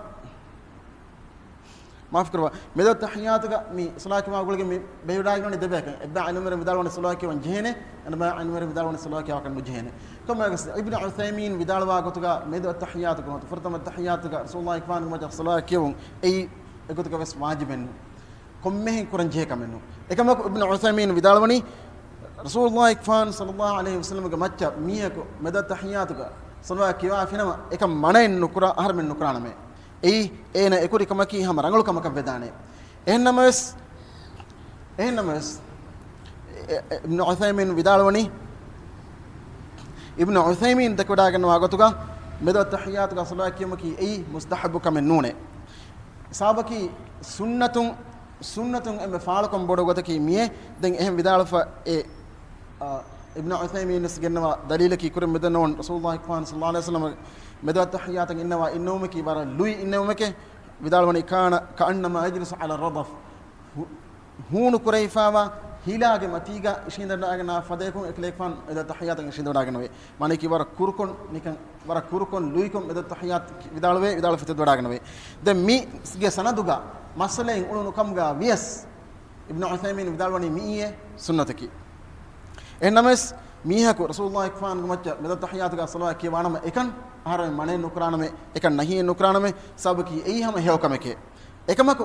މާފުކުރައްވާ. މެދު އައްތަޙިއްޔާތުގަ މި ޞަލަވާތް ކިޔުމާ ގުޅިގެން މި ބެހިވަޑައިގަންނަވަނީ ދެ ބަޔަކަށް. އެއްބައި ޢިލްމުވެރިން ވިދާޅުވަނީ ޞަލަވާތް ކިޔަވަން ޖެހޭނެ، އަނެއްބައި ޢިލްމުވެރިން ވިދާޅުވަނީ ޞަލަވާތް ކިޔަވާކަށް ނުޖެހޭނެ. ކޮންމެއަކަސް އިބްނު ޢުޘައިމީން ވިދާޅުވާ ގޮތުގަ މެދު އައްތަޙިއްޔާތުގަ ނުވަތަ ފުރަތަމަ އައްތަޙިއްޔާތުގަ ރަސޫލުﷲ ފާނުގެ މައްޗަށް ޞަލަވާތް ކިޔެވުން އެއީ އެގޮތުގަ ވެސް ވާޖިބެއް ނޫން. ކޮންމެހެން ކުރަން ޖެހޭ ކަމެއް ނޫން. އެކަމަކު އިބްނު ޢުޘައިމީން ވިދާޅުވަނީ، ރަސޫލުﷲ ފާނު ޞައްލަﷲ ޢަލައިހި ވަސައްލަމްގެ މައްޗަށް މީހަކު މެދު އައްތަޙިއްޔާތުގަ ޞަލަވާތް ކިޔަވާފިނަމަ، އެކަން މަނައެއް ނުކުރާ، އަހަރެމެން ނުކުރާނަމޭ. އެއީ އޭނަ އެކުރި ކަމަކީ ހަމަ ރަނގަޅު ކަމަކަށް ވެދާނެ. އެހެންނަމަވެސް، އެހެންނަމަވެސް، އެ، އެ، އިބްނު ޢުޘައިމީން ވިދާޅުވަނީ، އިބްނު ޢުޘައިމީން ދެކެވަޑައިގަންނަވާ ގޮތުގަ މެދު އައްތަޙިއްޔާތުގަ ޞަލަވާތް ކިޔުމަކީ އެއީ މުސްތަޙައްބު ކަމެއް ނޫނޭ. ސަބަބަކީ ސުންނަތުން، ސުންނަތުން އެންމެ ފާޅުކަން ބޮޑު ގޮތަކީ މިއޭ. ދެން އެހެން ވިދާޅުފަ އެ، އާ، އިބްނު ޢުޘައިމީން ވެސް ގެންނަވާ ދަލީލަކީ ކުރިން މިދެންނެވުނު ރަސޫލުﷲ ފާނު ޞައްލަﷲ ޢަލައިހި ވަސައްލަމަ މެދު އައްތަޙިއްޔާތަށް އިންނަވާ އިންނެވުމަކީ ވަރަށް ލުއި އިންނެވުމެކޭ. ވިދާޅުވަނީ، كان كأنما يجلس على الرضف. ހޫ-، ހޫނު ކުރެވިފާވާ ހިލާގެ މަތީގަ އިށީނދެވަޑައިގަންނަވާ ފަދައަކުން އެކަލޭގެފާނު މެދު އައްތަޙިއްޔާތަށް އިށީނދެވަޑައިގަންނަވޭ. މާނައަކީ ވަރަށް ކުރުކޮށް ނިކަން، ވަރަށް ކުރުކޮށް ލުއިކޮށް މެދު އައްތަޙިއްޔާތު ވިދާޅުވޭ، ވިދާޅުވެފަ ތެދުވަޑައިގަންނަވޭ. ދެން މީގެ ސަނަދުގަ މައްސަލައެއް އުޅުނު ކަމުގަ ވިޔަސް، އިބްނު ޢުޘައިމީން ވިދާޅުވަނީ މިއީ ސުންނަތަކީ. އެހެންނަމަވެސް، މީހަކު ރަސޫލުﷲ ފާނުގެ މައްޗަށް މެދު އައްތަޙިއްޔާތުގަ ޞަލަވާތް ކިޔަވާނަމަ އެކަން އަހަރެމެން މަނައެއް ނުކުރާނަމޭ، އެކަން ނަހީއެއް ނުކުރާނަމޭ، ސަބަބަކީ އެއީ ހަމަ ހެޔޮކަމެކޭ. އެކަމަކު،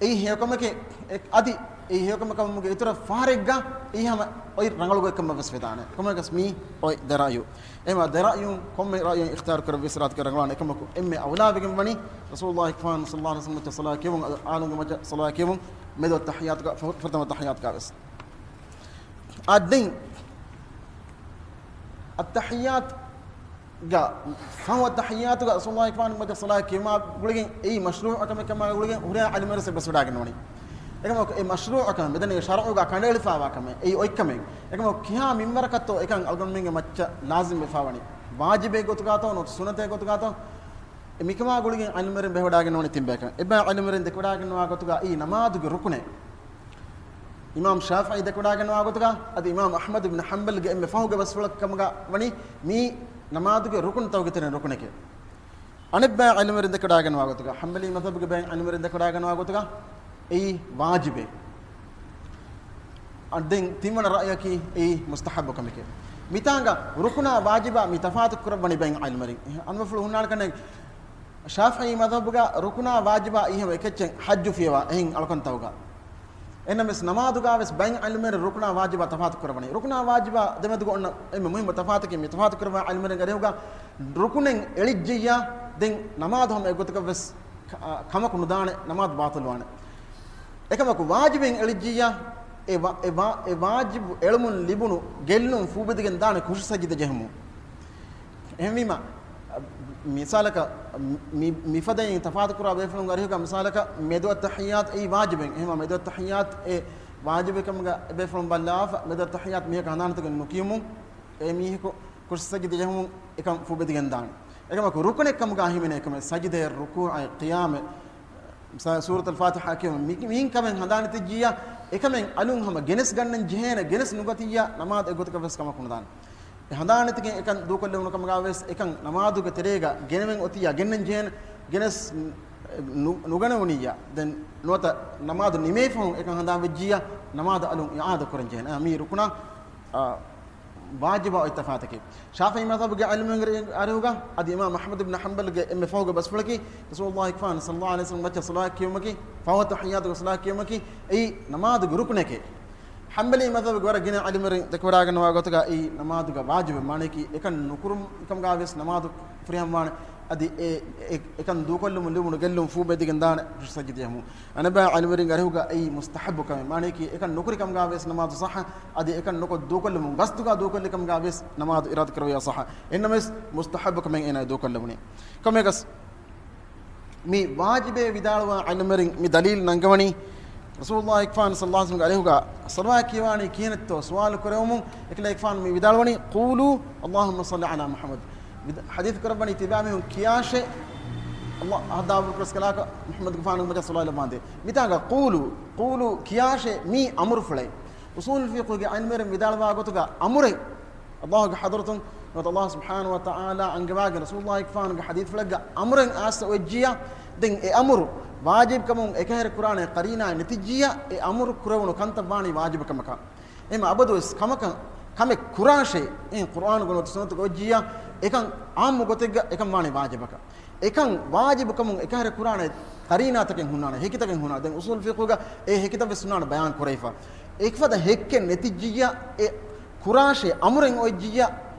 އެއީ ހެޔޮކަމެކޭ، އެ-، އަދި އެއީ ހެޔޮކަމަކަށް ވުމުގެ އިތުރަށް ފަހަރެއްގަ އެއީ ހަމަ އޮތް ރަނގަޅު ގޮތްކަމަށް ވެސް ވެދާނެ. ކޮންމެއަކަސް މީ އޮތް ދެ ރައުޔު. އެހެމަ ދެ ރައުޔުން ކޮންމެ ރައުޔެއް އިޚްތިޔާރު ކުރެއްވި ސިރާތުގެ ރަނގަޅާނެ. އެކަމަކު އެންމެ އައުލާވެގެން ވަނީ ރަސޫލުﷲ ފާނު ޞައްލަﷲ ޢަލައިހި ވަސައްލަމަ މައްޗަށް ޞަލަވާތް ކިޔެވުން، އަދި އާލުންގެ މައްޗަށް ޞަލަވާތް ކިޔެވުން، މެދު އައްތަޙިއްޔާތުގަ، ފު-، ފުރަތަމަ އައްތަޙިއްޔާތުގަ ވެސް. އާ، ދެން އައްތަޙިއްޔާތުގަ، ފަހު އައްތަޙިއްޔާތުގަ ރަސޫލުﷲ ފާނުގެ މައްޗަށް ޞަލަވާތް ކިޔުމާ ގުޅިގެން އެއީ މަޝްރޫޢު ކަމެއް ކަމާ ގުޅިގެން ހުރިހާ ޢިލްމުވެރިން ވެސް އެއްބަސްވެވަޑައިގަންނަވަނީ. އެކަމަކު އެ މަޝްރޫޢު ކަމެއް، މިދަނީ ޝަރުޢުގަ ކަނޑައެޅިފާވާ ކަމެއް، އެއީ އޮތްކަމެއް. އެކަމަކު ކިހާ މިންވަރަކަށްތޯ އެކަން އަޅުގަނޑުމެންގެ މައްޗަށް ލާޒިމް ވެފާވަނީ؟ ވާޖިބެއް ގޮތުގާތޯ ނުވަތަ ސުންނަތެއް ގޮތުގާތޯ، އެ މިކަމާ ގުޅިގެން ޢިލްމުވެރިން ބެހެވަޑައިގަންނަވަނީ ތިން ބަޔަކަށް. އެއްބައި ޢިލްމުވެރިން ދެކެވަޑައިގަންނަވާ ގޮތުގަ އެއީ ނަމާދުގެ ރުކުނެއް. އިމާމް ޝާފިޢީ ދެކެވަޑައިގަންނަވާ ގޮތުގަ، އަދި އިމާމް އަޙްމަދު ބިން ޙަންބަލްގެ އެންމެ ފަހުގެ ބަސްފުޅަކަށް ކަމުގަ ވަނީ މީ ނަމާދުގެ ރުކުންތަކުގެ ތެރެއިން ރުކުނެކޭ. އަނެއްބައި ޢިލްމުވެރިން ދެކެވަޑައިގަންނަވާ ގޮތުގަ، ޙަންބަލީ މަޛްހަބުގެ ބައި ޢިލްމުވެރިން ދެކެވަޑައިގަންނަވާ ގޮތުގަ އެއީ ވާޖިބޭ. އަ، ދެން ތިންވަނަ ރައުޔަކީ އެއީ މުސްތަޙައްބު ކަމެކޭ. މިތާނގަ ރުކުނާ ވާޖިބާ މި ތަފާތު ކުރައްވަނީ ބައި ޢިލްމުވެރިން. އަންމަފުޅު ހުންނާނެ ކަންނޭނގެ، ޝާފިޢީ މަޛްހަބުގަ ރުކުނާ ވާޖިބާ އިހަށް އެކެއްޗެއް ޙައްޖު ފިޔަވާ އެހެން އަޅުކަންތަކުގަ. އެހެންނަމަވެސް ނަމާދުގަވެސް ބައި ޢިލްމުވެރިން ރުކުނާ ވާޖިބާ ތަފާތު ކުރައްވަނީ. ރުކުނާ ވާޖިބާ ދެމެދުގަ އޮންނަ އެންމެ މުހިއްމު ތަފާތަކީ މި ތަފާތު ކުރައްވާ ޢިލްމުވެރިންގެ އަރިހުގަ ރުކުނެއް އެޅިއްޖިއްޔާ ދެން ނަމާދު ހަމަ އެގޮތަކަށްވެސް ކަ-، ކަމަކު ނުދާނެ، ނަމާދު ބާޠިލްވާނެ. އެކަމަކު ވާޖިބެއް އެޅިއްޖިއްޔާ، އެ ވާ-، އެ ވާ-، އެ ވާޖިބު އެޅުމުން ލިބުނު ގެއްލުން ފޫބެދިގެން ދާނެ ކުށި ސަޖިދަ ޖެހުމުން. އެހެންވީމަ، މިސާލަކަށް، މި-، މިފަދައިން ތަފާތު ކުރާ ބޭފުޅުން އަރިހުގަ މިސާލަކަށް މެދު އައްތަޙިއްޔާތު އެއީ ވާޖިބެއް. އެހެންވީމަ މެދު އައްތަޙިއްޔާތު އެ ވާޖިބެއް ކަމުގަ އެ ބޭފުޅުން ބައްލާފަ، މެދު އައްތަޙިއްޔާތު މީހަކަށް ހަނދާންތަކެއް ނުކިޔުމުން، އެ މީހަކު ކުށި ސަޖިދަ ޖެހުމުން އެކަން ފޫބެދިގެން ދާނެ. އެކަމަކު ރުކުނެއް ކަމުގަ ހިމެނޭ ކަމެއް، ސަޖިދައެއް، ރުކޫޢެއް، ޤިޔާމެއް، ސ-، ސޫރަތުލް ފާތިޙާ ކިޔުން، މި-، މިހިން ކަމެއް ހަނދާން ނެތިއްޖިއްޔާ، އެކަމެއް އަލުން ހަމަ ގެނެސް ގަންނަން ޖެހޭނެ، ގެނެސް ނުގަތިއްޔާ، ނަމާދު އެގޮތަކަށް ވެސް ކަމަކު ނުދާނެ. އެ ހަނދާން ނެތިގެން އެކަން ދޫކޮށްލެވުނު ކަމުގަ ވެސް، އެކަން ނަމާދުގެ ތެރޭގަ ގެނެވެން އޮތިއްޔާ، ގެންނަން ޖެހޭނެ، ގެނެސް ނު-، ނުގަނެވުނިއްޔާ، ދެން ނުވަތަ ނަމާދު ނިމޭ ފަހުން އެކަން ހަނދާން ވެއްޖިއްޔާ، ނަމާދު އަލުން އިޢާދަ ކުރަން ޖެހޭނެ. އާ، މީ ރުކުނާ، އާ، ވާޖިބާ އޮތް ތަފާތަކީ. ޝާފިޢީ މަޛްހަބުގެ ޢިލްމުވެރިންގެ އަރިހުގަ އަދި އިމާމް އަޙްމަދު ބިން ޙަންބަލްގެ އެންމެ ފަހުގެ ބަސްފުޅަކީ، ރަސޫލުﷲ ފާން ޞައްލަﷲ ޢަލައިހި ވަސައްލަމް މައްޗަށް ޞަލަވާތް ކިޔުމަކީ، ފަހުވަ ތަޙިއްޔާތުގެ ޞަލަވާތް ކިޔުމަކީ، އެއީ ނަމާދުގެ ރުކުނެކޭ. ޙަންބަލީ މަޛްހަބުގެ ވަރަށް ގިނަ ޢިލްމުވެރިން ދެކެވަޑައިގަންނަވާ ގޮތުގަ އެއީ ނަމާދުގަ ވާޖިބެއް، މާނަޔަކީ އެކަން ނުކުރުން ކަމުގަ ވެސް ނަމާދު ފުރިހަމަވާނެ. އަދި އެ، އެ، އެކަން ދޫކޮށްލުމުން ލިބުނު ގެއްލުން ފޫބެދިގެން ދާނެ ކުށި ސަޖިދަ ޖެހުމުން. އަނެއްބައި ޢިލްމުވެރިންގެ އަރިހުގަ އެއީ މުސްތަޙައްބު ކަމެއް، މާނަޔަކީ އެކަން ނުކުރި ކަމުގަ ވެސް ނަމާދު ޞައްޙަ، އަދި އެކަން ނުކޮށް ދޫކޮށްލުމުން ގަސްދުގަ ދޫކޮށްލި ކަމުގަ ވެސް ނަމާދު އިޢާދަ ކުރެވިޔާ ޞައްޙަ. އެހެންނަމަވެސް މުސްތަޙައްބު ކަމެއް އޭނާ ދޫކޮށްލެވުނީ. ކަމެއް ގަސް މި ވާޖިބޭ ވިދާޅުވާ ޢިލްމުވެރިން މި ދަލީލް ނަންގަވަނީ، ރަސޫލުﷲ ފާން ޞައްލަﷲ ޢަލައިހި ވަސައްލަމްގެ އަރިހުގަ ޞަލަވާތް ކިޔަވާނީ ކިހިނެއްތޯ ސުވާލު ކުރެވުމުން، އެކަލޭގެފާނު މި ވިދާޅުވަނީ، "قولوا اللهم صل على محمد." ވިދ-، ޙަދީޘް ކުރައްވަނީ ތިބާމީހުން ކިޔާށޭ، ﷲ އަހަށް ދާބުރުކުރަސްކަލާކަށް މުޙައްމަދުގެފާނުގެ މައްޗަށް ޞަލަވާތް ލައްވާނދޭ. މިތާނގަ "قولوا، قولوا" ކިޔާށޭ މީ އަމުރުފުޅެއް. އުޞޫލު ފިޤުހުގެ ޢިލްމުވެރިން ވިދާޅުވާ ގޮތުގަ އަމުރެއް ﷲގެ ޙަޟްރަތުން ނުވަތަ ﷲ ސުބްޙާނަހޫ ވަތަޢާލާ އަންގަވާގެން ރަސޫލުﷲ ފާނުގެ ޙަދީޘްފުޅެއްގަ އަމުރެއް އާސް އޮތްޖިއްޔާ، ދެން އެ އަމުރު ވާޖިބު ކަމުން އެކަހެރި ކުރާނެ ޤަރީނާއެއް ނެތިއްޖިއްޔާ، އެ އަމުރު ކުރެވުނު ކަންތައް ވާނީ ވާޖިބު ކަމަކަށް. އެހެން އަބަދުވެސް ކަމަކަށް، ކަމެއް ކުރާށޭ، އެހެން ޤުރްއާނުގަ ނުވަތަ ސުންނަތުގަ އޮތްޖިއްޔާ، އެކަން ޢާއްމު ގޮތެއްގަ އެކަން ވާނީ ވާޖިބަކަށް. އެކަން ވާޖިބު ކަމުން އެކަހެރި ކުރާނެ ޤަރީނާތަކެއް ހުންނާނެ، ހެކިތަކެއް ހުންނާނެ. ދެން އުޞޫލު ފިޤުހުގަ އެ ހެކިތައް ވެސް ހުންނާނެ ބަޔާން ކުރެވިފަ. އެކަހަލަ ހެއްކެއް ނެތިއްޖިއްޔާ، އެ ކުރާށޭ އަމުރެއް އޮތްޖިއްޔާ،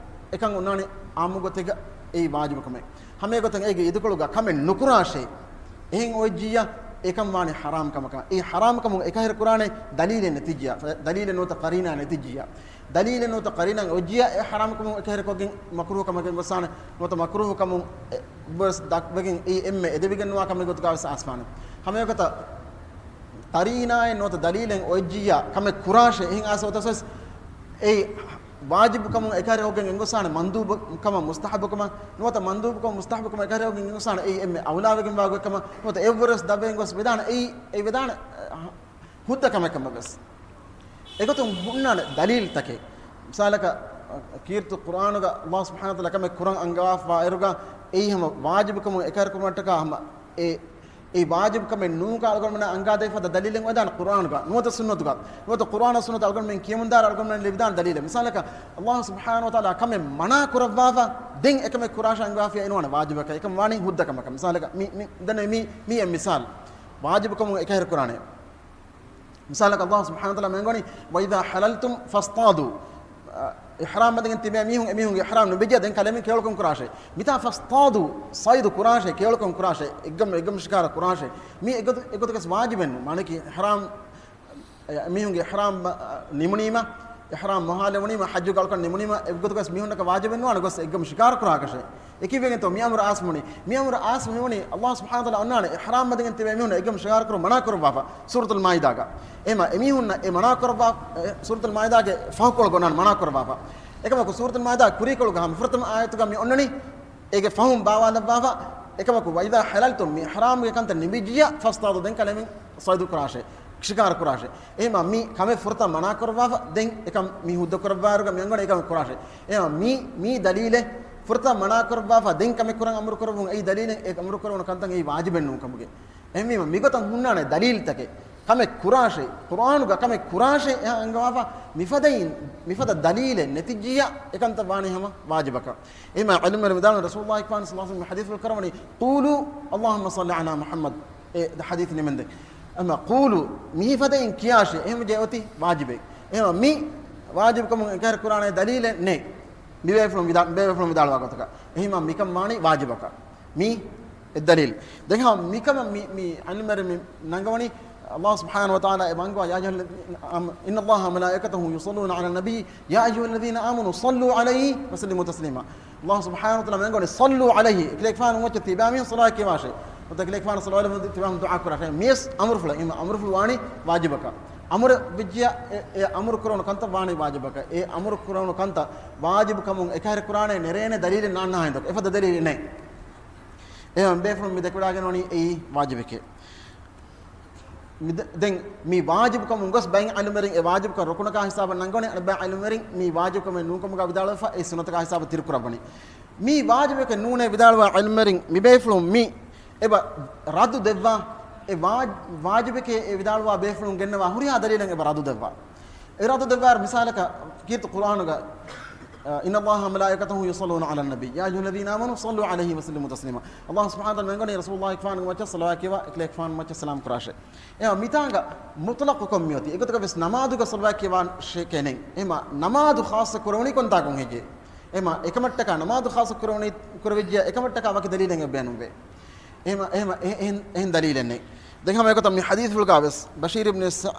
އެކަން އޮންނާނެ ޢާއްމު ގޮތެއްގަ އެއީ ވާޖިބު ކަމެއް. ހަމަ އެގޮތަށް އޭގެ އިދިކޮޅުގަ ކަމެއް ނުކުރާށޭ އެހެން އޮތްޖިއްޔާ، އެކަން ވާނީ ޙަރާމް ކަމަކަށް. އެ ޙަރާމް ކަމުން އެކަހެރި ކުރާނެ ދަލީލެއް ނެތިއްޖިއްޔާ، ދަލީލެއް ނުވަތަ ޤަރީނާ ނެތިއްޖިއްޔާ. ދަލީލެއް ނުވަތަ ޤަރީނާ އޮތްޖިއްޔާ، އެ ޙަރާމް ކަމުން އެކަހެރި ކޮށްގެން މަކްރޫހު ކަމަކަށް އެނގޮސްވާނެ، ނުވަތަ މަކްރޫހު ކަމުން އެ ވެސް ދަށްވެގެން އެއީ އެންމެ އެދެވިގެން ނުވާ ކަމެއް ގޮތުގަ ވެސް އައިސްފާނެ. ހަމައެގޮތަށް ޤަރީނާއެއް ނުވަތަ ދަލީލެއް އޮތްޖިއްޔާ، ކަމެއް ކުރާށޭ އެހެން އައިސް އޮތަސް ވެސް އެއީ ވާޖިބު ކަމުން އެކަހެރި ކޮށްގެން އެނގޮސްވާނެ، މަންދޫބު ކަމަށް، މުސްތަޙައްބު ކަމަށް، ނުވަތަ މަންދޫބު ކަމުން މުސްތަޙައްބު ކަމަށް އެކަހެރި ކޮށްގެން އެނގޮސްވާނެ، އެއީ އެންމެ އައުލާވެގެންވާ ގޮތް ކަމަށް، ނުވަތަ އެއްވަރުވެސް ދަށްވެގެން ގޮސް ވެދާނެ، އެއީ އެ ވެދާނެ ހުއްދަ ކަމެއް ކަމަށް ވެސް. އެގޮތުން ހުންނާނެ ދަލީލްތަކެއް. މިސާލަކަށް، ކީރިތި ޤުރްއާނުގަ ﷲ ސުބްޙާނަހޫ ވަތަޢާލާ ކަމެއް ކުރަން އަންގަވާފައިވާއިރުގަ، އެއީ ހަމަ ވާޖިބު ކަމުން އެކަހެރި ކުރުމަށްޓަކާ ހަމަ އެ އެއީ ވާޖިބު ކަމެއް ނޫންކަން އަޅުގަނޑުމެންނަށް އަންގާދޭ ފަދަ ދަލީލެއް އޮތް ދާނެ ޤުރްއާނުގަ، ނުވަތަ ސުންނަތުގަ، ނުވަތަ ޤުރްއާނާ ސުންނަތު އަޅުގަނޑުމެން ކިޔަމުންދާއިރު އަޅުގަނޑުމެން ލިބިދާނެ ދަލީލެއް. މިސާލަކަށް، ﷲ ސުބްޙާނަހޫ ވަތަޢާލާ ކަމެއް މަނާ ކުރައްވާފަ، ދެން އެކަމެއް ކުރާށޭ އަންގާފިޔާ އިނުވާނެ ވާޖިބަކަށް. އެކަން ވާނީ ހުއްދަ ކަމަކަށް. މިސާލަކަށް، މި، މި، ދެން މި، މި އެއް މިސާލު. ވާޖިބު ކަމުން އެކަހެރި ކުރާނެ. މިސާލަކަށް، ﷲ ސުބްޙާނަހޫ ވަތަޢާލާ މި އަންގަވަނީ، "وإذا حللتم فاصطادوا." އިޙްރާމް ބަނދެގެން ތިބޭ މީހުން، އެމީހުންގެ އިޙްރާމް ނުބެއްޖެއްޔާ ދެން ކަލޭމެން ކެޔޮޅުކަން ކުރާށޭ. މިތާ فاصطادوا، ޞައިދު ކުރާށޭ، ކެޔޮޅުކަން ކުރާށޭ، އެއްގަމު، އެއްގަމު ޝިކާރަ ކުރާށޭ. މީ އެގޮތަ-، އެގޮތަކަސް ވާޖިބެއް ނޫން. މާނައަކީ އިޙްރާމް، އެ، މީހުންގެ އިޙްރާމް، އަ، ނިމުނީމަ، އިޙްރާމް މުހާލެވުނީމަ، ޙައްޖުގެ އަޅުކަން ނިމުނީމަ، އެގޮތަކަސް މީހުންނަކަށް ވާޖިބެއް ނުވާނެ ގޮސް އެއްގަމު ޝިކާރަ ކުރާކަށޭ. އެކީވެގެންތޯ މި އަމުރު އާސް ވުނީ؟ މި އަމުރު އާސް ވުނީ، ﷲ ސުބްޙާނަހޫ ވަތަޢާލާ އޮންނާނެ އިޙްރާމް ބަނދެގެން ތިބޭ މީހުން އެއްގަމު ޝިކާރަ ކުރުން މަނާ ކުރައްވާފަ. ސޫރަތުލް މާއިދާގަ. އެހެމަ އެމީހުންނަށް އެ މަނާ ކުރައްވާ، އެ، ސޫރަތުލް މާއިދާގެ ފަހުކޮޅުގަ އޮންނާނެ މަނާ ކުރައްވާފަ. އެކަމަކު ސޫރަތުލް މާއިދާ ކުރީކޮޅުގަ ހަމަ ފުރަތަމަ އާޔަތުގަ މި އޮންނަނީ އޭގެ ފަހުމް ބާވާލައްވާފަ. އެކަމަކު ވައިދާ ޙަލަލްތުމް، މި އިޙްރާމްގެ ކަންތައް ނިމިއްޖިއްޔާ، ފަޞްޠައުދޫ، ދެން ކަލޭމެން ޞައިދު ކުރާށޭ، ޝިކާރަ ކުރާށޭ. އެހެމަ މި ކަމެއް ފުރަތަމަ މަނާ ކުރައްވާފަ، ދެން އެކަމް މި ހުއްދަ ކުރައްވާއިރުގަ މި އަންގަނީ އެކަމެއް ކުރާށޭ. އެހެމަ މި، މި ދަލީލެއް ފުރަތަމަ މަނާ ކުރައްވާފަ، ދެން ކަމެއް ކުރަން އަމުރު ކުރައްވުން އެއީ ދަލީލެއް، އެ އަމުރު ކުރެވުނު ކަންތައް އެއީ ވާޖިބެއް ނޫން ކަމުގެ. އެހެންވީމަ މިގޮތަށް ހުންނާނެ ދަލީލްތަކެއް. ކަމެއް ކުރާށޭ، ޤުރްއާނުގަ ކަމެއް ކުރާށޭ އެހާ އަންގަވާފަ، މިފަދައިން، މިފަދަ ދަލީލެއް ނެތިއްޖިއްޔާ އެކަންތައް ވާނީ ހަމަ ވާޖިބަކަށް. އެހެމަ ޢިލްމުވެރިން ވިދާޅުވަނީ ރަސޫލުﷲ ކަމަން ޞައްލަﷲ ޢަލައިހި ވަސައްލަމް ޙަދީޘްފުޅު ކުރައްވަނީ، "قولوا اللهم صل على محمد." އެ ޙަދީޘް ނިމެންދެން. އެހެމަ ޤޫލޫ، މިފަދައިން ކިޔާށޭ، އެހެމަ ޖެ އޮތީ ވާޖިބެއް. އެހެމަ މި ވާޖިބުކަމުން އެންކަރެއް ކުރާނެ ދަލީލެއް ނެތް. މިބޭފުޅުން ވިދާ-، ބޭބޭފުޅުން ވިދާޅުވާ ގޮތަކަށް. އެހެމަ މިކަން ވާނީ ވާޖިބަކަށް. މީ އެއް ދަލީލް. ދެން މިކަމަށް މި، މި ޢިލްމުވެރިން މި ނަންގަވަނީ، ﷲ ސުބްޙާނަހޫ ވަތަޢާލާ އެ ވަންގަވާ، "يا أيها الذين آم-، إن الله وملائكته يصلون على النبي، يا أيها الذين آمنوا صلوا عليه وسلموا تسليما." ﷲ ސުބްޙާނަހޫ ވަތަޢާލާ މި ނަންގަވަނީ، "صلوا عليه." އެކަލޭގެފާނު އުއްމަތަށް ތިބާމީހުން ޞަލަވާތް ކިޔަވާށޭ. ނުވަތަ އެކަލޭގެފާނު ޞަލަވާތް ތިބާމީހުން ދުޢާ ކުރާށޭ. މިވެސް އަމުރުފުޅެއް. އެހެމަ އަމުރުފުޅު ވާނީ ވާޖިބަކަށް. އަމުރެއް ވެއްޖިއްޔާ، އެ، އެ އަމުރު ކުރެވުނު ކަންތައް ވާނީ ވާޖިބަކަށް. އެ އަމުރު ކުރެވުނު ކަންތައް ވާޖިބު ކަމުން އެކަހެރި ކުރާނެ ނެރޭނެ ދަލީލެއް ނާންނާ ހިނދު. އެފަދަ ދަލީލެއް ނެތް. އެހެން ބޭފުޅުން މި ދެކެވަޑައިގަންނަވަނީ އެއީ ވާޖިބެކޭ. މި ދެ-، ދެން މި ވާޖިބު ކަމުން ގޮސް ބައެއް ޢިލްމުވެރިން އެ ވާޖިބު ކަން ރުކުނަކާ ހިސާބަށް ނަންގަވަނީ، އަނެއް ބައެއް ޢިލްމުވެރިން މި ވާޖިބު ކަމެއް ނޫން ކަމުގަ ވިދާޅުވެފަ، އެ ސުންނަތަކާ ހިސާބަށް ތިރިކުރައްވަނީ. މީ ވާޖިބެކޭ ނޫނޭ ވިދާޅުވާ ޢިލްމުވެރިން މި ބޭފުޅުން މި އެބަ ރައްދު ދެއްވާ، އެ ވާ-، ވާޖިބެކޭ އެ ވިދާޅުވާ ބޭފުޅުން ގެންނަވާ ހުރިހާ ދަލީލެއް އެބަ ރައްދު ދެއްވާ. އެ ރައްދު ދެއްވާއިރު މިސާލަކަށް ކީރިތި ޤުރްއާނުގަ، އަ، "إن الله وملائكته يصلون على النبي، يا أيها الذين آمنوا صلوا عليه وسلموا تسليما." ﷲ ސުބްޙާނަހޫ ވަތަޢާލާ މި ނަންގަވަނީ ރަސޫލުﷲ ކަމަން ވައްޗަށް ޞަލަވާތް ކިޔަވާ، އެކަލޭގެފާނު ވައްޗަށް ސަލާމް ކުރާށޭ. އެހެން މިތާނގަ މުޠްލަޤުކޮށް މިއޮތީ. އެގޮތަކަށް ވެސް ނަމާދުގަ ޞަލަވާތް ކިޔަވާށޭ ކިޔެނީ. އެހެން ނަމާދު ޚާއްޞަ ކުރެވުނީ ކޮންތާކުން ހެއްޔޭ؟ އެހެން އެކަމަށްޓަކާ ނަމާދު ޚާއްޞަ ކުރެވުނީ، ކުރެވިއްޖެ އެކަމަށްޓަކާ ވަކި ދަލީލެއް އެބަ ބޭނުންވޭ. އެހެން، އެހެން، އެ-، އެހެން، އެހެން ދަލީލެއް ނެތް. ދެން ހަމަ އެގޮތަށް މި ޙަދީޘްފުޅުގަ ވެސް ބަޝީރު އިބްނު ސަ-،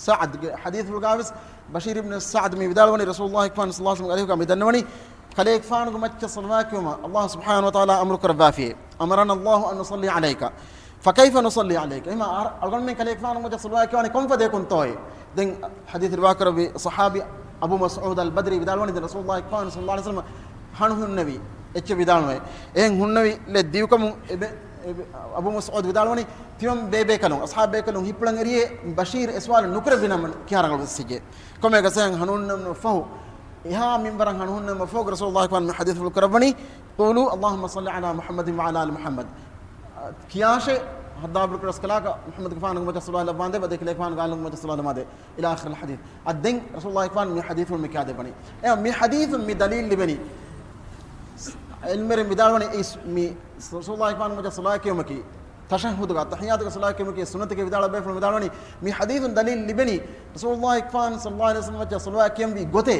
ސަޢަދުގެ ޙަދީޘްފުޅުގަ ވެސް ބަޝީރު އިބްނު ސަޢަދު މި ވިދާޅުވަނީ ރަސޫލުﷲ ކަމަން ޞައްލަﷲ ޢަލައިހި ވަސައްލަމް މި ދަންނަވަނީ ކަލޭގެފާނުގެ މައްޗަށް ޞަލަވާތް ކިޔުމަށް ﷲ ސުބްޙާނަހޫ ވަތަޢާލާ އަމުރު ކުރައްވާފިޔޭ. "أمرنا الله أن نصلي عليك، فكيف نصلي عليك؟" އެހެން އަޅުގަނޑުމެން ކަލޭގެފާނުގެ މައްޗަށް ޞަލަވާތް ކިޔަވާނީ ކޮންފަދައަކުންތޯއޭ؟ ދެން ޙަދީޘް ރިވާކުރެއްވި ޞަޙާބީ އަބޫ މަސްޢޫދު އަލް ބަދްރީ ވިދާޅުވަނީ ދެން ރަސޫލުﷲ ކަމަން ޞައްލަﷲ ޢަލައިހި ވަސައްލަމް ހަނު ހުންނެވި އެއްޗެއް ވިދާޅުވޭ. އެހެން ހުންނެވި ލެއް ދިޔުކަމުން އެބެ-، އެބެ-، އަބޫ މަސްޢޫދު ވިދާޅުވަނީ، ތިމަން ބޭބޭކަލުން، އަޞްޙާބު ބޭކަލުން ހިތްޕުޅަށް އެރިޔޭ ބަޝީރު އެ ސުވާލު ނުކުރެއްވި ނަމަ ކިހާ ރަނގަޅު ވެސް ހެއްޔޭ؟ ކޮންމެއަކަސް އެހެން ހަނު ހުންނެވުމަށް ފަހު، އެހާ މިންވަރަށް ހަނު ހުންނެވުމަށް ފަހު ރަސޫލުﷲ ކަމަން މި ޙަދީޘްފުޅު ކުރައްވަނީ، "قولوا اللهم صل على محمد وعلى آل محمد." ކިޔާށޭ، ހައްދާބު ރަސްކަލާކަ މުޙައްމަދުގެފާނުގެ މައްޗަށް ޞަލަވާތް ލައްވާނދޭ، ވަދެ ކަލޭގެފާނުގެ އާލުންގެ މައްޗަށް ޞަލަވާތް ލައްވާނދޭ. إلى آخر الحديث. އަދި ދެން ރަސޫލުﷲ ކަމަން މި ޙަދީޘްފުޅު މި ކިޔާދެއްވަނީ. އެ މި ޙަދީޘުން މި ދަލީލް ލިބެނީ. ޢިލްމުވެރިން ވިދާޅުވަނީ އިސް-، މި ރަސޫލުﷲ ކަމަން މައްޗަށް ޞަލަވާތް ކިޔުމަކީ، ތަޝައްހުދުގަ، އައްތަޙިއްޔާތުގެ ޞަލަވާތް ކިޔުމަކީ ސުންނަތެކޭ ވިދާޅުވާ ބޭފުޅުން ވިދާޅުވަނީ، މި ޙަދީޘުން ދަލީލް ލިބެނީ ރަސޫލުﷲ ކަމަން ޞައްލަﷲ ޢަލައިހި ވަސައްލަމް މައްޗަށް ޞަލަވާތް ކިޔަންވީ ގޮތޭ.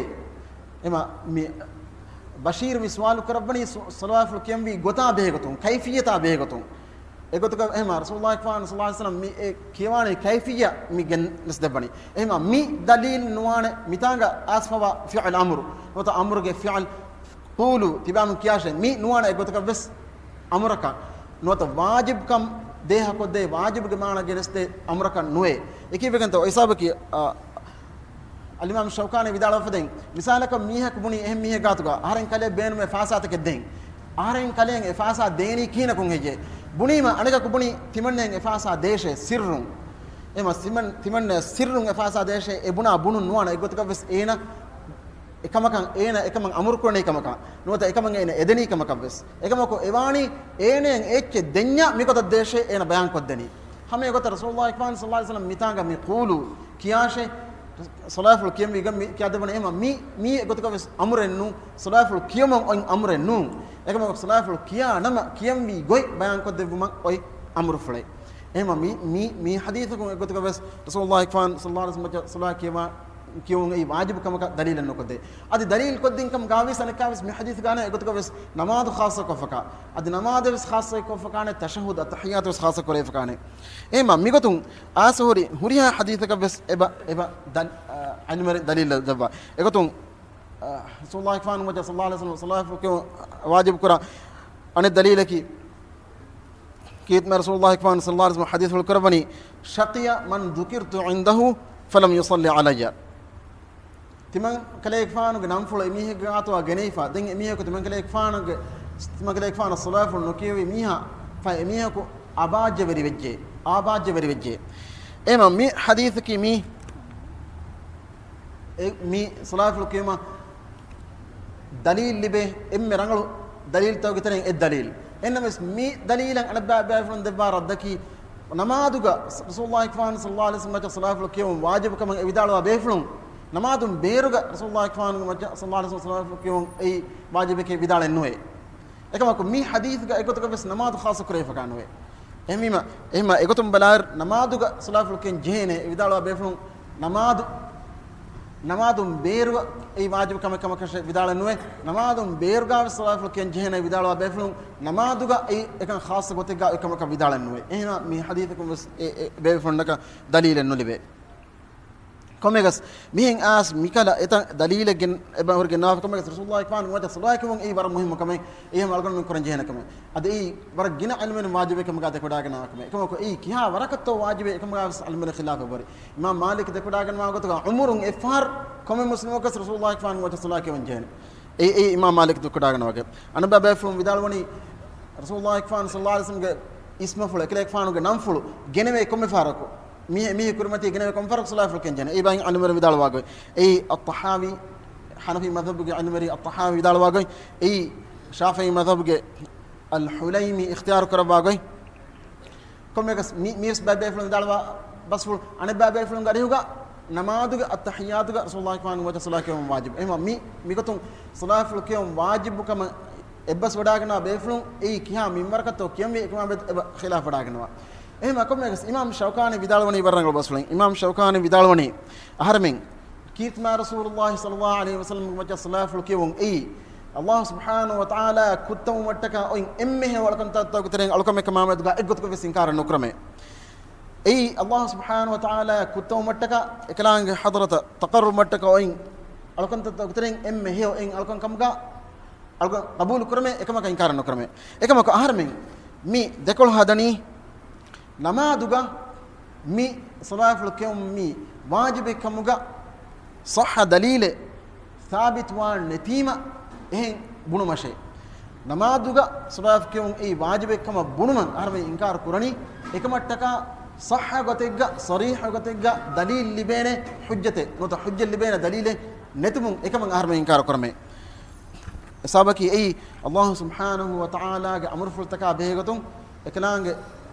އެމަ މި ބަޝީރު މި ސުވާލު ކުރައްވަނީ ޞަ-، ޞަލަވާތްފުޅު ކިޔަންވީ ގޮތާ ބެހޭގޮތުން، ކައިފިއްޔަތާ ބެހޭގޮތުން. އެގޮތުގަ އެހެމަ ރަސޫލުﷲ ކަމަން ޞައްލަﷲ ޢަލައިހި ވަސައްލަމް މި އެ ކިޔަވާނީ ކައިފިއްޔަތް މި ގެނެސްދެއްވަނީ. އެހެމަ މި ދަލީލް ނުވާނެ މިތާނގަ އައިސްފަވާ ފިޢުލް އަމުރު. ނުވަތަ އަމުރުގެ ފިޢުލް، "قولوا" ތިބާމުން ކިޔާށޭ، މި ނުވާނެ އެގޮތަކަށް ވެސް އަމުރަކަށް. ނުވަތަ ވާޖިބުކަން ދޭހަކޮށްދޭ، ވާޖިބުގެ މާނަ ގެނެސްދޭ އަމުރަކަށް ނުވޭ. އެކީ ވެގެންތޯ އެ ހިސާބަކީ، އަ، އަލްއިމާމް ޝައުކާނީ ވިދާޅުވެފަދައިން، މިސާލަކަށް މީހަކު ބުނީ އެހެން މީހެއް ގާތުގަ އަހަރެން ކަލޭ ބޭނުމޭ ފާސާތަކެއް ދޭން. އަހަރެން ކަލޭން އެ ފާސާ ދޭނީ ކިހިނަކުން ހެއްޔޭ؟ ބުނީމަ އަނެކަކު ބުނީ ތިމަންނައަށް އެ ފާސާ ދޭށޭ ސިއްރުން. އެމަ ތިމަން-، ތިމަންނައަށް ސިއްރުން އެ ފާސާ ދޭށޭ އެ ބުނާ ބުނުން ނުވާނެ އެގޮތަކަށް ވެސް އޭނަ އެކަމަކަށް އޭނަ އެކަމަށް އަމުރު ކުރަނީ ކަމަކަށް ނުވަތަ އެކަމަށް އޭނަ އެދެނީ ކަމަކަށް ވެސް. އެކަމަކު އެވާނީ އޭނައަށް އެއްޗެއް ދެންޏާ މިގޮތަށް ދޭށޭ އޭނަ ބަޔާން ކޮށްދެނީ. ހަމަ އެގޮތަށް ރަސޫލުﷲ ކަމަން ޞައްލަﷲ ޢަލައިހި ވަސައްލަމް މިތާނގަ މި "قولوا" ކިޔާށޭ، ޞަލަވާތްފުޅު ކިޔަންވީ ގޮތް މި ކިޔާދެއްވަނީ. އެމަ މި، މީ އެގޮތަކަށް ވެސް އަމުރެއް ނޫން. ޞަލަވާތްފުޅު ކިޔުމަށް އޮތް އަމުރެއް ނޫން. އެކަމަކު ޞަލަވާތްފުޅު ކިޔާ ނަމަ ކިޔަންވީ ގޮތް ބަޔާން ކޮށްދެއްވުމަށް އޮތް އަމުރުފުޅެއް. އެހެމަ މި، މި، މި ޙަދީޘަކުން އެގޮތަކަށް ވެސް ރަސޫލުﷲ ކަމަން ޞައްލަﷲ ޢަލައިހި ވަސައްލަމް މައްޗަށް ޞަލަވާތް ކިޔަވާ، ކިޔުން އެއީ ވާޖިބު ކަމަކަށް ދަލީލެއް ނުކޮށްދޭ. އަދި ދަލީލް ކޮށްދިން ކަމުގަ ވެސް އަނެއްކާ ވެސް މި ޙަދީޘް ގާނެ އެގޮތަކަށް ވެސް ނަމާދު ޚާއްޞަ ކޮށްފަކާ. އަދި ނަމާދެއް ވެސް ޚާއްޞަ ކޮށްފަކާނެ، ތަޝައްހުދު އައްތަޙިއްޔާތު ވެސް ޚާއްޞަ ކުރެވިފަކާނެ. އެހެމަ މިގޮތުން އާސަހުރި ހުރިހާ ޙަދީޘަކަށް ވެސް އެބަ، އެބަ ދަ-، އަ، ޢިލްމުވެރިން ދަލީލް ދެއްވާ. އެގޮތުން، އަ، ރަސޫލުﷲ ކަމަން މައްޗަށް ޞައްލަﷲ ޢަލައިހި ވަސައްލަމް ޞަލަވާތްފުޅު ކިޔުން ވާޖިބު ކުރާ އަނެއް ދަލީލަކީ، ކީރިތި ރަސޫލުﷲ ކަމަން ޞައްލަﷲ ޢަލައިހި ވަސައްލަމް ޙަދީޘްފުޅު ކުރައްވަނީ، "شقي من ذكرت عنده فلم يصل علي." ތިމަންކަލޭގެފާނުގެ ނަންފުޅު އެމީހެއްގެ ގާތުގަ ގެނެވިފަ، ދެން އެމީހަކު ތިމަންކަލޭގެފާނުގެ، ތިމަންކަލޭގެފާނަށް ޞަލާތު ނުކިޔެވި މީހާ ފަ އެމީހަކު އާބާއްޖަވެރި ވެއްޖެ، އާބާއްޖަވެރި ވެއްޖެ. އެމަ މި ޙަދީޘަކީ މީ، އެ، މި ޞަލާތު ކިޔުމަށް ދަލީލް ލިބޭ އެންމެ ރަނގަޅު ދަލީލްތަކުގެ ތެރެއިން އެއް ދަލީލް. އެހެންނަމަވެސް މި ދަލީލަށް އަނެއްބައި ބޭފުޅުން ދެއްވާ ރައްދަކީ، ނަމާދުގަ ރަސޫލުﷲ ފާން ޞައްލަﷲ ޢަލައިހި ވަސައްލަމަ ޞަލާތު ކިޔެވުން ވާޖިބު ކަމަށް އެ ވިދާޅުވާ ބޭފުޅުން، ނަމާދުން ބޭރުގަ ރަސޫލުﷲ ފާން ޞައްލަﷲ ޢަލައިހި ވަސައްލަމަ ޞަލާތު ކިޔެވުން އެއީ ވާޖިބެކޭ ވިދާޅެއް ނުވޭ. އެކަމަކު މި ޙަދީޘްގަ އެގޮތަކަށް ވެސް ނަމާދު ޚާއްޞަ ކުރެވިފަކާ ނުވޭ. އެހެންވީމަ، އެހެންމަ އެގޮތުން ބަލާއިރު ނަމާދުގަ ޞަލާތު ކިޔަން ޖެހޭނެ އެ ވިދާޅުވާ ބޭފުޅުން، ނަމާދު، ނަމާދުން ބޭރުގަ އެއީ ވާޖިބު ކަމެއް ކަމަކަށް ވިދާޅެއް ނުވޭ. ނަމާދުން ބޭރުގަ ވެސް ޞަލާތު ކިޔަން ޖެހޭނެ ވިދާޅުވާ ބޭފުޅުން، ނަމާދުގަ އެއީ އެކަން ޚާއްޞަ ގޮތެއްގަ އެކަމަކަށް ވިދާޅެއް ނުވޭ. އެހެންވީމަ މި ޙަދީޘަކުން ވެސް އެ، އެ ބޭފުޅުންނަކަށް ދަލީލެއް ނުލިބޭ. ކޮންމެއަކަސް މިހެން އައިސް މިކަލަ އެތައް ދަލީލެއް ގެން އެބަހުރި ގެންނަވާފަ. ކޮންމެއަކަސް ރަސޫލުﷲ ފާން ވަޖަ ޞަލާތު ކިޔެވުން އެއީ ވަރަށް މުހިއްމު ކަމެއް. އެހެން އަޅުގަނޑުމެން ކުރަން ޖެހޭނެ ކަމެއް. އަދި އެއީ ވަރަށް ގިނަ ޢިލްމުވެރިން ވާޖިބެއް ކަމުގަ ދެކެވަޑައިގަންނަވާ ކަމެއް. އެކަމަކު އެއީ ކިހާ ވަރަކަށްތޯ ވާޖިބެއް އެކަމުގަ ވެސް ޢިލްމުވެރިން ޚިލާފެއް ވަރި. އިމާމް މާލިކް ދެކެވަޑައިގަންނަވާ ގޮތުގަ ޢުމުރުން އެއްފަހަރު ކޮންމެ މުސްލިމަކަސް ރަސޫލުﷲ ފާން ވަޖަ ޞަލާތު ކިޔަވަން ޖެހޭނެ. އެއީ، އެއީ އިމާމް މާލިކް ދެކެވަޑައިގަންނަވާ ގޮތް. އަނެއްބައި ބޭފުޅުން ވިދާޅުވަނީ ރަސޫލުﷲ ފާން ޞައްލަﷲ ޢަލައިހި ވަސައްލަމަގެ އިސްމުފުޅު އެކަލޭގެފާނުގެ ނަންފުޅު ގެނެވޭ ކޮންމެ ފަހަރަކު މީ، މީ ކުރިމަތީ ގެނެވޭ ކޮންމެ ފަހަރަކު ޞަލާތު ކިޔަން ޖެހޭނެ. އެއީ ބައިން ޢިލްމުވެރިން ވިދާޅުވާ ގޮތް. އެއީ އައްޠަޙާވީ، ޙަނަފީ މަޛްހަބުގެ ޢިލްމުވެރި އައްޠަޙާވީ ވިދާޅުވާ ގޮތް. އެއީ ޝާފިޢީ މަޛްހަބުގެ އަލްޙުލައިމީ އިޚްތިޔާރު ކުރައްވާ ގޮތް. ކޮންމެއަކަސް މި، މިވެސް ބައެއް ބޭފުޅުން ވިދާޅުވާ ބަސްފުޅު، އަނެއްބައި ބޭފުޅުންގެ އަރިހުގަ ނަމާދުގެ އައްތަޙިއްޔާތުގަ ރަސޫލުﷲ ފާން ވަޖަ ޞަލާތު ކިޔަވުން ވާޖިބު. އެހެންވީމަ މި، މިގޮތުން ޞަލާތު ކިޔަވުން ވާޖިބު ކަމަށް އެއްބަސް ވަޑައިގަންނަވާ ބޭފުޅުން އެއީ ކިހާ މިންވަރަކަށްތޯ ކިޔަންވީ އެކަމާ މެދު އެބަ ޚިލާފް ވަޑައިގަންނަވާ. އެހެންވީމަ ކޮންމެއަކަސް އިމާމް ޝައުކާނީ ވިދާޅުވަނީ ވަރަށް ރަނގަޅު ބަސްފުޅެއް. އިމާމް ޝައުކާނީ ވިދާޅުވަނީ އަހަރެމެން ކީރިތި މާތް ރަސޫލުﷲ ޞައްލަﷲ ޢަލައިހި ވަސައްލަމަގެ މައްޗަށް ޞަލާތު ކިޔެވުން އެއީ ﷲ ސުބްޙާނަހޫ ވަތަޢާލާ ކުއްތަވުމަށްޓަކާ އޮތް އެންމެހެޔޮ އަޅުކަންތައްތަކުގެ ތެރެއިން އަޅުކަމެއް ކަމާ މެދުގަ އެއްގޮތަކަށް ވެސް އިންކާރެއް ނުކުރަމޭ. އެއީ ﷲ ސުބްޙާނަހޫ ވަތަޢާލާ ކުއްތަވުމަށްޓަކާ އެކަލާނގެ ޙަޟްރަތަށް ތަޤައްރުބުމަށްޓަކާ އޮތް އަޅުކަންތައްތަކުގެ ތެރެއިން އެންމެ ހެޔޮ އެއް އަޅުކަން ކަމުގަ އަޅުކަން ޤަބޫލު ކުރަމޭ، އެކަމަކަށް އިންކާރެއް ނުކުރަމޭ. އެކަމަކު އަހަރެމެން މި ދެކޮޅު ހަދަނީ ނަމާދުގަ މި ޞަލާތު ކިޔުން މީ ވާޖިބެއް ކަމުގަ ޞައްޙަ ދަލީލެއް ސާބިތުވާން ނެތީމަ އެހެން ބުނުމަށޭ. ނަމާދުގަ ޞަލާތު ކިޔުން އެއީ ވާޖިބެއް ކަމަށް ބުނުމަށް އަހަރެމެން އިންކާރު ކުރަނީ. އެކަމަށްޓަކާ ޞައްޙަ ގޮތެއްގަ، ޞަރީޙަ ގޮތެއްގަ ދަލީލް ލިބޭނެ ޙުއްޖަތެއް ނުވަތަ ޙުއްޖަތް ލިބޭނެ ދަލީލެއް ނެތުމުން އެކަމަށް އަހަރެމެން އިންކާރު ކުރަމޭ. ސަބަބަކީ އެއީ ﷲ ސުބްޙާނަހޫ ވަތަޢާލާގެ އަމުރުފުޅުތަކާ ބެހޭގޮތުން އެކަލާނގެ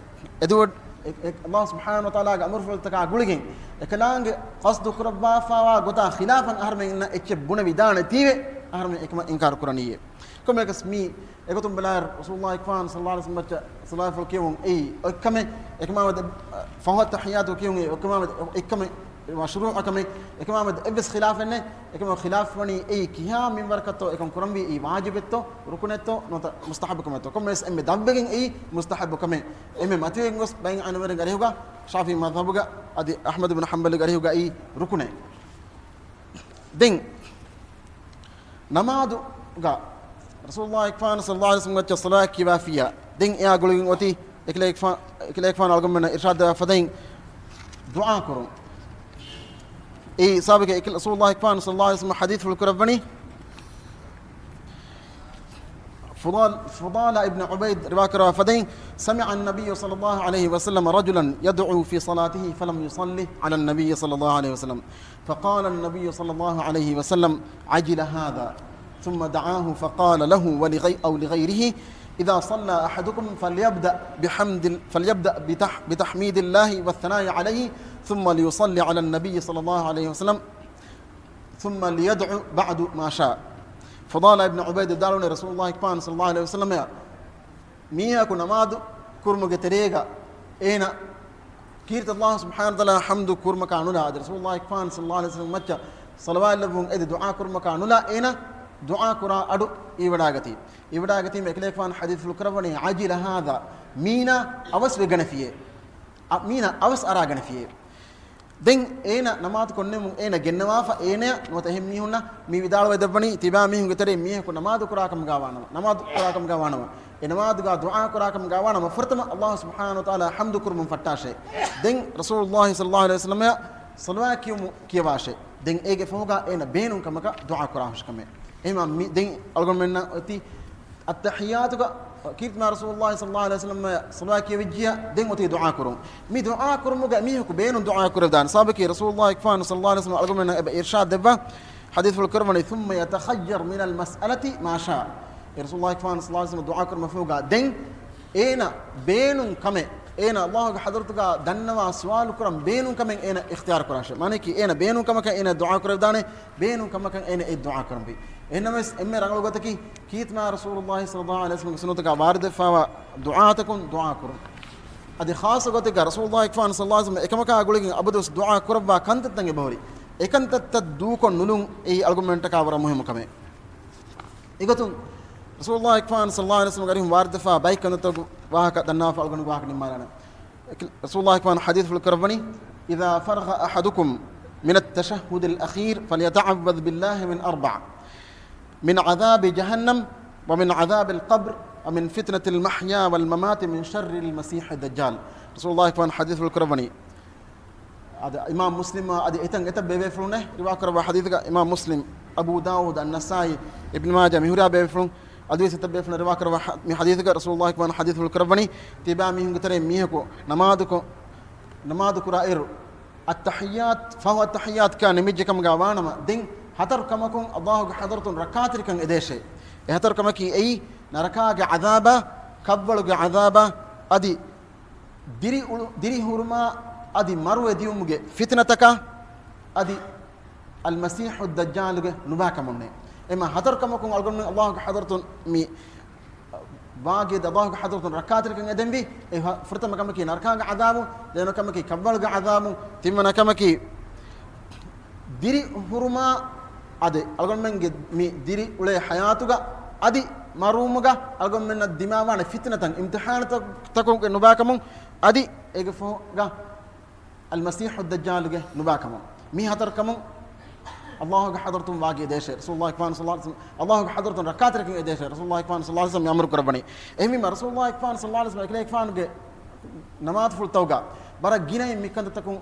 އެދުވަ-، އެ-، އެ-، ﷲ ސުބްޙާނަހޫ ވަތަޢާލާގެ އަމުރުފުޅުތަކާ ގުޅިގެން އެކަލާނގެ ޤަޞްދު ކުރައްވާފައިވާ ގޮތާ ޚިލާފަށް އަހަރެމެންނަށް އެއްޗެއް ބުނެވިދާނެތީވެ އަހަރެމެން އެކަމަށް އިންކާރު ކުރަނީއޭ. ކޮންމެއަކަސް މީ އެގޮތުން ބަލާއިރު ރަސޫލުﷲ ފާން ޞައްލަﷲ ޢަލައިހި ވަސައްލަމަ މައްޗަށް ޞަލާތު ކިޔެވުން އެއީ އޮތްކަމެއް، އެކަމާމެދު ފަހުވަ ތަޙިއްޔާތު ކިޔުން އެއީ އޮތްކަމާމެދު އޮތްކަމެއް، މަޝްރޫޢު ކަމެއް، އެކަމާމެދު އެއްވެސް ޚިލާފެއް ނެތް. އެކަމަކު ޚިލާފް ވަނީ އެއީ ކިހާ މިންވަރަކަށްތޯ އެކަން ކުރަންވީ އެއީ ވާޖިބެއްތޯ، ރުކުނެއްތޯ، ނުވަތަ މުސްތަޙައްބު ކަމެއްތޯ. ކޮންމެވެސް އެންމެ ދަށްވެގެން އެއީ މުސްތަޙައްބު ކަމެއް. އެންމެ މަތިވެގެން ގޮސް ބައެއް އަންވެރިން އަރިހުގަ ޝާފިޢީ މަޛްހަބުގަ އަދި އަޙްމަދު ބިން ޙަންބަލުގެ އަރިހުގަ އެއީ ރުކުނެއް. ދެން ނަމާދުގަ ރަސޫލުﷲ ފާން ޞައްލަﷲ ޢަލައިހި ވަސައްލަމަ މައްޗަށް ޞަލާތު ކިޔަވާފިއްޔާ، ދެން އެއާ ގުޅިގެން އޮތީ އެކަލޭގެފާނު، އެކަލޭގެފާނު އަޅުގަނޑުމެންނަށް އިރްޝާދު ދެއްވާ ފަދައިން ދުޢާ ކުރުން. އެއީ ސާބިގެ އެކަލޭ ރަސޫލުﷲ ފާން ޞައްލަﷲ ޢަލައިހި ވަސައްލަމަ ޙަދީޘްފުޅު ކުރައްވަނީ، ފުޟާލާ، ފުޟާލާ އިބްނު ޢުބައިދު ރިވާކުރައްވާ ފަދައިން، سمع النبي صلى الله عليه وسلم رجلا يدعو في صلاته فلم يصل على النبي صلى الله عليه وسلم. فقال النبي صلى الله عليه وسلم: عجل هذا. ثم دعاه فقال له ولغي-، أو لغيره: إذا صلى أحدكم فليبدأ بحمد ال-، فليبدأ بتح-، بتحميد الله والثناء عليه، ثم ليصلي على النبي صلى الله عليه وسلم، ثم ليدع بعد ما شاء. ފުޟާލާ އިބްނު ޢުބައިދު ވިދާޅުވަނީ، ރަސޫލުﷲ ފާން ޞައްލަﷲ ޢަލައިހި ވަސައްލަމަ މީހަކު ނަމާދު ކުރުމުގެ ތެރޭގަ އޭނަ ކީރިތި ﷲ ސުބްޙާނަހޫ ވަތަޢާލާ ޙަމްދު ކުރުމަކާ ނުލާ، އަދި ރަސޫލުﷲ ފާން ޞައްލަﷲ ޢަލައިހި ވަސައްލަމަ މައްޗަށް ޞަލަވާތް ލެއްވުން އެދި ދުޢާ ކުރުމަކާ ނުލާ، އޭނަ ދުޢާ ކުރާ އަޑު އިވިވަޑައިގަތީ. އިވިވަޑައިގަތީމަ އެކަލޭގެފާނު ޙަދީޘްފުޅު ކުރައްވަނީ، عجل هذا، މީނާ އަވަސް ވެގަނެފިޔޭ. އަ، މީނާ އަވަސް އަރާގަނެފިޔޭ. ދެން އޭނަ ނަމާދު ކޮށްލެވުމުން އޭނަ ގެންނަވާފަ، އޭނަޔަށް ނުވަތަ އެހެން މީހުންނަށް މި ވިދާޅުވެ ދެއްވަނީ، ތިބާ މީހުންގެ ތެރެއިން މީހަކު ނަމާދު ކުރާ ކަމުގާ ވާނަމަ، ނަމާދު ކުރާ ކަމުގާ ވާނަމަ، އެ ނަމާދުގާ ދުޢާ ކުރާ ކަމުގާ ވާނަމަ، ފުރަތަމަ ﷲ ސުބްޙާނަހޫ ވަތަޢާލާ ޙަމްދު ކުރުމުން ފައްޓާށޭ. ދެން ރަސޫލުﷲ ޞައްލަﷲ ޢަލައިހި ވަސައްލަމަޔަށް ޞަލަވާތް ކިޔުމު، ކިޔަވާށޭ. ދެން އޭގެ ފަހުގަ އޭނަ ބޭނުން ކަމަކަށް ދުޢާ ކުރާ ހުށިކަމެއް. އެހެންވީމަ މި ދެން އަޅުގަނޑުމެންނަށް އޮތީ އައްތަޙިއްޔާތުގަ ކީރިތި މާ ރަސޫލުﷲ ޞައްލަﷲ ޢަލައިހި ވަސައްލަމަށް ޞަލަވާތް ކިޔެވިއްޖިއްޔާ ދެން އޮތީ ދުޢާ ކުރުން. މި ދުޢާ ކުރުމުގަ މީހަކު ބޭނުން ދުޢާ ކުރެވިދާނެ. ސަބަބަކީ ރަސޫލުﷲ ފާނު ޞައްލަﷲ ޢަލައިހި ވަސައްލަމަ އަޅުގަނޑުމެންނަށް އެބަ އިރްޝާދް ދެއްވާ ޙަދީޘްފުޅު ކުރައްވަނީ، ثم يتخير من المسألة ما شاء. އެ ރަސޫލުﷲ ފާނު ޞައްލަﷲ ޢަލައިހި ވަސައްލަމަ ދުޢާ ކުރުމަށް ފަހުގަ ދެން އޭނަ ބޭނުން ކަމެއް، އޭނަ ﷲގެ ޙަޟްރަތުގަ ދަންނަވާ ސުވާލު ކުރަން ބޭނުން ކަމެއް އޭނަ އިޚްތިޔާރު ކުރާށޭ. މާނައަކީ އޭނަ ބޭނުން ކަމަކަށް އޭނަ ދުޢާ ކުރެވިދާނެ، ބޭނުން ކަމަކަށް އޭނަ އެ ދުޢާ ކުރަންވީ. އެހެންނަމަވެސް އެންމެ ރަނގަޅު ގޮތަކީ ކީރިތި މާ ރަސޫލުﷲ ޞައްލަﷲ ޢަލައިހި ވަސައްލަމަގެ ސުންނަތުގަ ވާރިދުވެފައިވާ ދުޢާތަކުން ދުޢާ ކުރުން. އަދި ޚާއްޞަ ގޮތެއްގަ ރަސޫލުﷲ ފާނު ޞައްލަﷲ ޢަލައިހި ވަސައްލަމަ އެކަމަކާ ގުޅިގެން އަބަދުވެސް ދުޢާ ކުރައްވާ ކަންތައްތައް އެބަހުރި. އެކަންތައްތައް ދޫކޮށް ނުލުން އެއީ އަޅުގަނޑުމެންޓަކާ ވަރަށް މުހިއްމު ކަމެއް. އެގޮތުން ރަސޫލުﷲ ފާނު ޞައްލަﷲ ޢަލައިހި ވަސައްލަމަގެ އަރިހުން ވާރިދުވެފައިވާ ބައެއް ކަންތައްތަކުގެ ވާހަކަ ދަންނަވާފަ އަޅުގަނޑު ވާހަކަ ނިންމާލާނަން. ރަސޫލުﷲ ފާނު ޙަދީޘްފުޅު ކުރައްވަނީ، إذا فرغ أحدكم من التشهد الأخير فليتعوذ بالله من أربع، من عذاب جهنم، ومن عذاب القبر، ومن فتنة المحيا والممات، من شر المسيح الدجال. ރަސޫލުﷲ ފާނު ޙަދީޘްފުޅު ކުރައްވަނީ. އަދި އިމާމް މުސްލިމް އަދި އެތަން އެތައް ބޭބޭފުޅުންނެއް ރިވާ ކުރައްވާ ޙަދީޘްގަ އިމާމް މުސްލިމް، އަބޫ ދާވޫދު، އައްނަސާއީ، އިބްނު މާޖާ މިހުރިހާ ބޭބޭފުޅުން އަދިވެސް އެތައް ބޭފުޅުން ރިވާ ކުރައްވާ މި ޙަދީޘްގަ ރަސޫލުﷲ ފާނު ޙަދީޘްފުޅު ކުރައްވަނީ، ތިބާ މީހުންގެ ތެރެއިން މީހަކު ނަމާދުކޮށް، ނަމާދު ކުރާ އިރު، އައްތަޙިއްޔާތު، ފަހު އައްތަޙިއްޔާތު ކިޔާ ނިމިއްޖެ ކަމުގަ ވާނަމަ، ދެން ހަތަރު ކަމަކުން ﷲގެ ޙަޟްރަތުން ރައްކާތެރިކަން އެދޭށޭ. އެ ހަތަރު ކަމަކީ އެއީ، ނަރަކާގެ ޢަޛާބާ، ކަށްވަޅުގެ ޢަޛާބާ، އަދި ދިރި އުޅު-، ދިރި ހުރުމާ އަދި މަރުވެ ދިޔުމުގެ ފިތުނަތަކާ އަދި އަލްމަސީޙު ދައްޖާލުގެ ނުބާކަމުންނޭ. އެމަ ހަތަރު ކަމަކުން އަޅުގަނޑުމެން ﷲގެ ޙަޟްރަތުން މި ވާގި އަދި ﷲގެ ޙަޟްރަތުން ރައްކާތެރިކަން އެދެންވީ. އެ ހަ-، ފުރަތަމަ ކަމަކީ ނަރަކާގެ ޢަޛާބު، ދެވަނަ ކަމަކީ ކަށްވަޅުގެ ޢަޛާބު، ތިންވަނަ ކަމަކީ ދިރި ހުރުމާ އަދި އަޅުގަނޑުމެންގެ މި ދިރި އުޅޭ ޙަޔާތުގަ އަދި މަރުވުމުގަ އަޅުގަނޑުމެންނަށް ދިމާވާނެ ފިތުނަތައް، އިމްތިޙާނުތަކުގެ ނުބާކަމުން އަދި އޭގެ ފަހުގަ އަލްމަސީޙު ދައްޖާލުގެ ނުބާކަމުން. މި ހަތަރު ކަމުން ﷲގެ ޙަޟްރަތުން ވާގި އެދޭށޭ. ރަސޫލުﷲ ފާނު ޞައްލަﷲ ޢަލައިހި ވަސައްލަމަ ﷲގެ ޙަޟްރަތުން ރައްކާތެރިކަން އެދޭށޭ. ރަސޫލުﷲ ފާނު ޞައްލަﷲ ޢަލައިހި ވަސައްލަމަ އަމުރު ކުރައްވަނީ. އެހެންވީމަ ރަސޫލުﷲ ފާނު ޞައްލަﷲ ޢަލައިހި ވަސައްލަމަ އެކަލޭގެފާނުގެ ނަމާދުފުޅުތަކުގަ ވަރަށް ގިނައިން މިކަންތައްތަކުން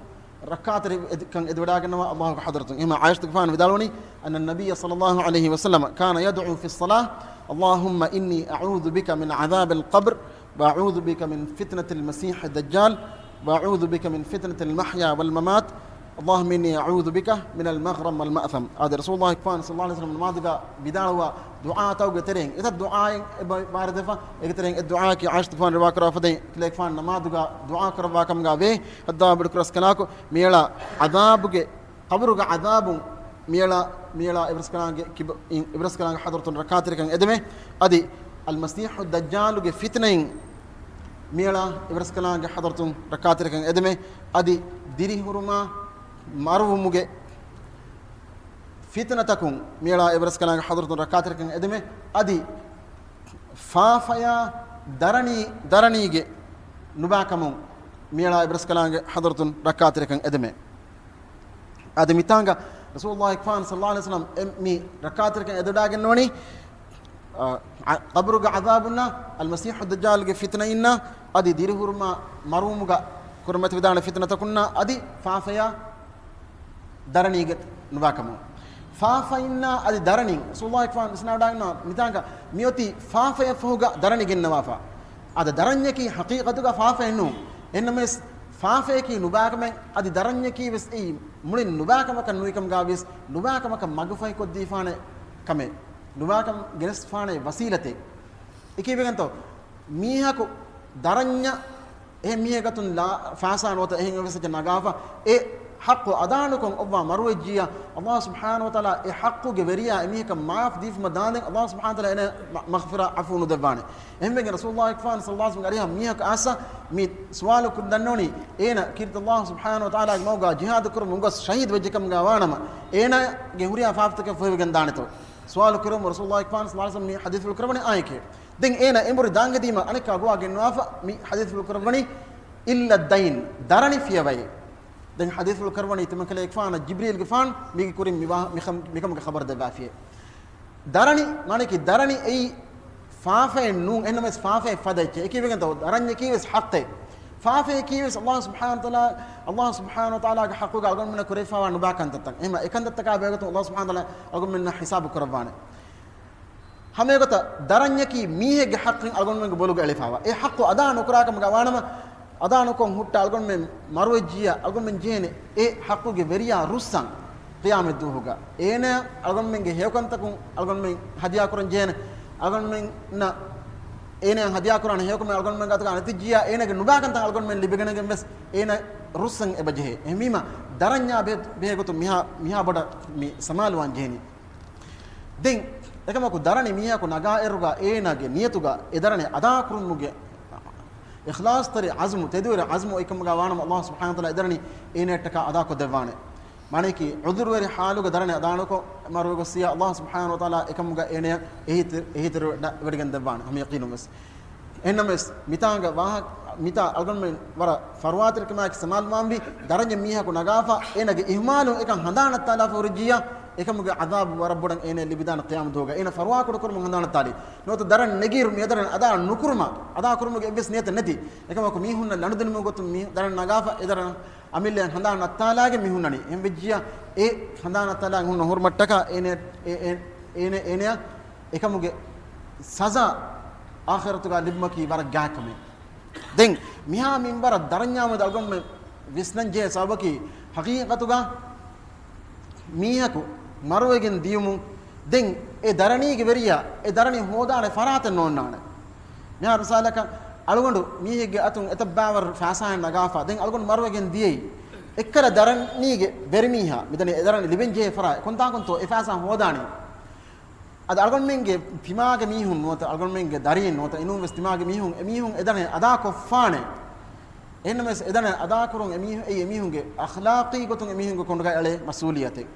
ރައްކާތެރި އެދި-، ކަން އެދިވަޑާގަންނަވާ ﷲގެ ޙަޟްރަތުން. އެހެންވީމަ ޢާއިޝަތުގެފާނު ވިދާޅުވަނީ، أن النبي صلى الله عليه وسلم كان يدعو في الصلاة، اللهم إني أعوذ بك من عذاب القبر، وأعوذ بك من فتنة المسيح الدجال، وأعوذ بك من فتنة المحيا والممات، اللهم إني أعوذ بك من المغرم والمأثم. އާދެ، ރަސޫލުﷲ ފާނު ޞައްލަﷲ ޢަލައިހި ވަސައްލަމަ ނަމާދުގަ ވިދާޅުވާ ދުޢާތަކުގެ ތެރެއިން އެތައް ދުޢާއެއް އެބަ ވާރިދުވެފަ. އޭގެ ތެރެއިން އެއް ދުޢާއަކީ ޢާއިޝަތުގެފާނު ރިވާކުރައްވާފަދައިން އެކަލޭގެފާނު ނަމާދުގަ ދުޢާ ކުރައްވާ ކަމުގަ ވޭ. ހައްދާ ބޮޑު ކުރަސްކަލާކޮ، މިއަޅާ ޢަޛާބުގެ، ޤަބުރުގެ ޢަޛާބުން މިއަޅާ، މިއަޅާ އެވެރިސްކަލާނގެ ކިބަ-، އިން އެވެރިސްކަލާނގެ ޙަޟްރަތުން ރައްކާތެރިކަން އެދެމޭ. އަދި އަލްމަސީޙު ދައްޖާލުގެ ފިތުނައިން މިއަޅާ އެވެރިސްކަލާނގެ ޙަޟްރަތުން ރައްކާތެރިކަން އެދެމޭ. އަދި ދިރިހުރުމާ މަރުވުމުގެ ފިތުނަތަކުން މިއަޅާ އެވެރިސްކަލާނގެ ޙަޟްރަތުން ރައްކާތެރިކަން އެދެމޭ. އަދި ފާފަޔާ ދަރަނީ، ދަރަނީގެ ނުބާކަމުން މިއަޅާ އެވެރިސްކަލާނގެ ޙަޟްރަތުން ރައްކާތެރިކަން އެދެމޭ. އަދި މިތާނގަ ރަސޫލުﷲ ފާނު ޞައްލަﷲ ޢަލައިހި ވަސައްލަމަ އެ މި ރައްކާތެރިކަން އެދިވަޑާގަންނަވަނީ، އަ، ޤަބުރުގެ ޢަޛާބުންނާ، އަލްމަސީޙު ދައްޖާލުގެ ފިތުނައިންނާ، އަދި ދިރިހުރުމާ މަރުވުމުގަ ކުރިމަތިވެދާނެ ފިތުނަތަކުންނާ، އަދި ފާފަޔާ ދަރަނީގެ ނުބާކަމުން. ފާފައިންނާ އަދި ދަރަނީން ރަސޫލުﷲ ފާނު ވިސްނާވަޑާގަންނަވާ މިތާނގަ މިއޮތީ ފާފަޔަށް ފަހުގަ ދަރަނި ގެންނަވާފަ. އާދެ، ދަރަންޏަކީ ޙަޤީޤަތުގަ ފާފައެއް ނޫން. އެހެންނަމަވެސް ފާފަޔަކީ ނުބާކަމެއް، އަދި ދަރަންޏަކީ ވެސް އެއީ މުޅިން ނުބާކަމަކަށް ނުވިކަމުގަ ވިޔަސް ނުބާކަމަކަށް މަގުފަހިކޮށްދީފާނެ ކަމެއް، ނުބާކަން ގެނެސްފާނެ ވަސީލަތެއް. އެކީވެގެންތޯ، މީހަކު ދަރަންޏަށް އެހެން މީހެއް ގަތުން ލާ ފާސާ ނުވަތަ އެހެން އެއްވެސް އެއްޗެއް ނަގާފަ، އެ ޙައްޤު އަދާނުކޮށް އޮއްވާ މަރުވެއްޖިއްޔާ، ﷲ ސުބްޙާނަހޫ ވަތަޢާލާ އެ ޙައްޤުގެ ވެރިޔާ އެމީހަކަށް މާފް ދީފުމަށް ދާނދެން، ﷲ ސުބްޙާނަހޫ ވަތަޢާލާ އޭނަ މަ-، މަޣްފިރާ ޢަފޫ ނުދެއްވާނެ. އެހެންވެގެން ރަސޫލުﷲ ފާނު ޞައްލަﷲ ޢަލައިހި ވަސައްލަމަ އަރިހަށް މީހަކު އައިސްފަ މި ސުވާލު ކުރި ދަންނަވަނީ، އޭނަ ކީރިތި ﷲ ސުބްޙާނަހޫ ވަތަޢާލާގެ މަގުގަ ޖިހާދު ކުރަމުން ގޮސް ޝަހީދު ވެއްޖެ ކަމުގަ ވާނަމަ، އޭނާގެ ހުރިހާ ފާފަތަކެއް ފޮހެވިގެން ދާނެތޯ؟ ސުވާލު ކުރަމުން ރަސޫލުﷲ ފާނު ޞައްލަﷲ ޢަލައިހި ވަސައްލަމަ މި ޙަދީޘްފުޅު ކުރައްވަނީ އާއެކޭ. ދެން އޭނަ އެނބުރި ދާން ހެދީމަ އަނެއްކާ ގޮވާ ގެންނަވާފަ މި ޙަދީޘްފުޅު ކުރައްވަނީ، إلا الدين، ދަރަނި ފިޔަވައޭ. ދެން ޙަދީޘްފުޅު ކުރައްވަނީ ތިމަންކަލޭގެފާނަށް ޖިބްރީލްގެފާނު މީގެ ކުރިން މި ވާ-، މިކަމް-، މިކަމުގެ ޚަބަރު ދެއްވާފިޔޭ. ދަރަނި، މާނައަކީ ދަރަނި އެއީ ފާފައެއް ނޫން، އެހެންނަމަވެސް ފާފައެއް ފަދަ އެއްޗެއް. އެކީވެގެންތޯ، ދަރަންޏަކީ ވެސް ޙައްޤެއް. ފާފައަކީވެސް ﷲ ސުބްޙާނަހޫ ވަތަޢާލާ، ﷲ ސުބްޙާނަހޫ ވަތަޢާލާގެ ޙައްޤުގަ އަޅުގަނޑުމެންނަށް ކުރެވިފައިވާ ނުބާ ކަންތައްތައް. އެހެންވީމަ އެކަންތައްތަކާ ބެހޭގޮތުން ﷲ ސުބްޙާނަހޫ ވަތަޢާލާ އަޅުގަނޑުމެންނަށް ޙިސާބު ކުރައްވާނެ. ހަމައެގޮތަށް ދަރަންޏަކީ މީހެއްގެ ޙައްޤެއް އަޅުގަނޑުމެންގެ ބޮލުގަ އެޅިފައިވާ. އެ ޙައްޤު އަދާ ނުކުރާކަމުގަ ވާނަމަ، އަދާ ނުކޮށް ހުއްޓާ އަޅުގަނޑުމެން މަރުވެއްޖިއްޔާ އަޅުގަނޑުމެން ޖެހޭނެ އެ ޙައްޤުގެ ވެރިޔާ ރުއްސަން ޤިޔާމަތްދުވަހުގަ. އޭނަ އަޅުގަނޑުމެންގެ ހެޔޮކަންތަކުން އަޅުގަނޑުމެން ހަދިޔާކުރަން ޖެހޭނެ. އަޅުގަނޑުމެންނަށް އޭނައަށް ހަދިޔާކުރާނެ ހެޔޮކަމެއް އަޅުގަނޑުމެން ގާތުގަ ނެތިއްޖިއްޔާ އޭނަގެ ނުބާކަންތައް އަޅުގަނޑުމެން ލިބިގަނެގެން ވެސް އޭނަ ރުއްސަން އެބަޖެހޭ. އެހެންވީމަ ދަރަންޏާ ބެ-، ބެހޭގޮތުން މިހާ، މިހާ ބޮޑަށް މި ސަމާލުވާން ޖެހެނީ. ދެން އެކަމަކު ދަރަނި މީހަކު ނަގާއިރުގަ އޭނާގެ ނިޔަތުގަ އެ ދަރަނި އަދާކުރުމުގެ އިޚްލާޞްތެރި ޢަޒްމު، ތެދުވެރި ޢަޒްމު އޮތްކަމުގަ ވާނަމަ، ﷲ ސުބްޙާނަހޫ ވަތަޢާލާ އެ ދަރަނި އޭނައަށްޓަކާ އަދާކޮށްދެއްވާނެ. މާނައަކީ ޢުޛުރުވެރި ޙާލުގަ ދަރަނި އަދާނުކޮށް މަރުވެގޮސްސިޔާ، ﷲ ސުބްޙާނަހޫ ވަތަޢާލާ އެކަމުގަ އޭނަޔަށް އެހީތެ-، އެހީތެރިވެވަޑައިގެން ދެއްވާނެ ހަމަ ޔަޤީނުން ވެސް. އެހެންނަމަވެސް، މިތާނގަ ވާހަ-، މިތާ އަޅުގަނޑުމެން ވަރަށް ފަރުވާތެރިކަމާއެކު ސަމާލުވާންވީ، ދަރަނި މީހަކު ނަގާފަ، އޭނަގެ އިހުމާލުން އެކަން ހަނދާނަށްތާލާފަ ހުރިއްޖިއްޔާ، އެކަމުގެ ޢަޛާބު ވަރަށް ބޮޑަށް އޭނަ ލިބިދާނެ ޤިޔާމަތްދުވަހުގަ. އޭނަ ފަރުވާކުޑަކުރުމުން ހަނދާނަށްތާލީ. ނުވަތަ ދަރަނި ނެގިއިރު މި ދަރަނި އަދާ ނުކުރުމަށް، އަދާކުރުމުގެ އެއްވެސް ނިޔަތެއް ނެތި. އެކަމަކު މީހުންނަށް ލަނޑުދިނުމުގެ ގޮތުން މި ދަރަނި ނަގާފަ، އެ ދަރަނި އަމިއްލައަށް ހަނދާން ނައްތާލާގެން މި ހުންނަނީ. އެހެން ވެއްޖިއްޔާ، އެ ހަނދާން ނައްތާލާގެން ހުންނަ ހުރުމަށްޓަކާ އޭނަ، އެ، އެ، އޭނަ، އޭނަޔަށް އެކަމުގެ ސަޒާ އާޚިރަތުގަ ލިބުމަކީ ވަރަށް ގާތް ކަމެއް. ދެން މިހާ މިންވަރަށް ދަރަންޏާމެދު އަޅުގަނޑުމެން ވިސްނަންޖެހޭ ސަބަބަކީ، ޙަޤީޤަތުގަ މީހަކު މަރުވެގެން ދިޔުމުން، ދެން އެ ދަރަނީގެ ވެރިޔާ އެ ދަރަނި ހޯދާނެ ފަރާތެއް ނޯންނާނެ. މިހާރު މިސާލަކަށް، އަޅުގަނޑު މީހެއްގެ އަތުން އެތައް ބާވަރު ފައިސާއެއް ނަގާފަ، ދެން އަޅުގަނޑު މަރުވެގެން ދިޔައީ، އެއްކަލަ ދަރަނީގެ ވެރިމީހާ، މިދަނީ އެ ދަރަނި ލިބެންޖެހޭ ފަރާތް، ކޮންތާކުންތޯ އެ ފައިސާ ހޯދާނީ؟ އަދި އަޅުގަނޑުމެންގެ ތިމާގެ މީހުން ނުވަތަ، އަޅުގަނޑުމެންގެ ދަރީން ނުވަތަ، އެނޫންވެސް ތިމާގެ މީހުން، އެމީހުން އެ ދަރަނި އަދާކޮށްފާނެ. އެހެންނަމަވެސް އެ ދަރަނި އަދާކުރުން އެމީހުން، އެއީ އެމީހުންގެ އަޚްލާޤީ ގޮތުން އެމީހުންގެ ކޮނޑުގަ އެޅޭ މަސްއޫލިއްޔަތެއް.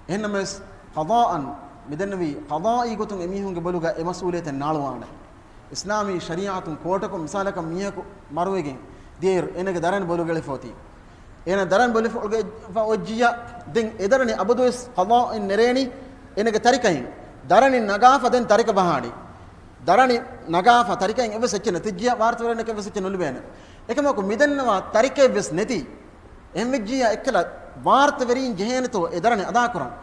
އެހެންނަމަވެސް ޤަޟާއަން މިދެންނެވީ، ޤަޟާއީ ގޮތުން އެމީހުންގެ ބޮލުގަ އެ މަސްއޫލިއްޔަތެއް ނާޅުވާނެ. އިސްލާމީ ޝަރީޢަތުން ކޯޓަކުން މިސާލަކަށް މީހަކު މަރުވެގެން ދިޔައިރު އޭނަގެ ދަރަނި ބޮލުގަ އެޅިފަ އޮތީ. އޭނަ ދަރަނި ބޮލިފަ އޮތްޖިއްޔާ، ދެން އެ ދަރަނި އަބަދުވެސް ޤަޟާއިން ނެރޭނީ އޭނަގެ ތަރިކައިން. ދަރަނި ނަގާފަ ދެން ތަރިކަ ބަހާނީ. ދަރަނި ނަގާފަ ތަރިކައިން އެއްވެސް އެއްޗެއް ނެތިއްޖިއްޔާ، ވާރިޘުވެރިންނަކަށް އެއްވެސް އެއްޗެއް ނުލިބޭނެ. އެކަމަކު މިދެންނަވާ ތަރިކައެއްވެސް ނެތި. އެހެންވެއްޖިއްޔާ އެއްކަލަ ވާރިޘުވެރީން ޖެހޭނެތޯ އެ ދަރަނި އަދާކުރަން.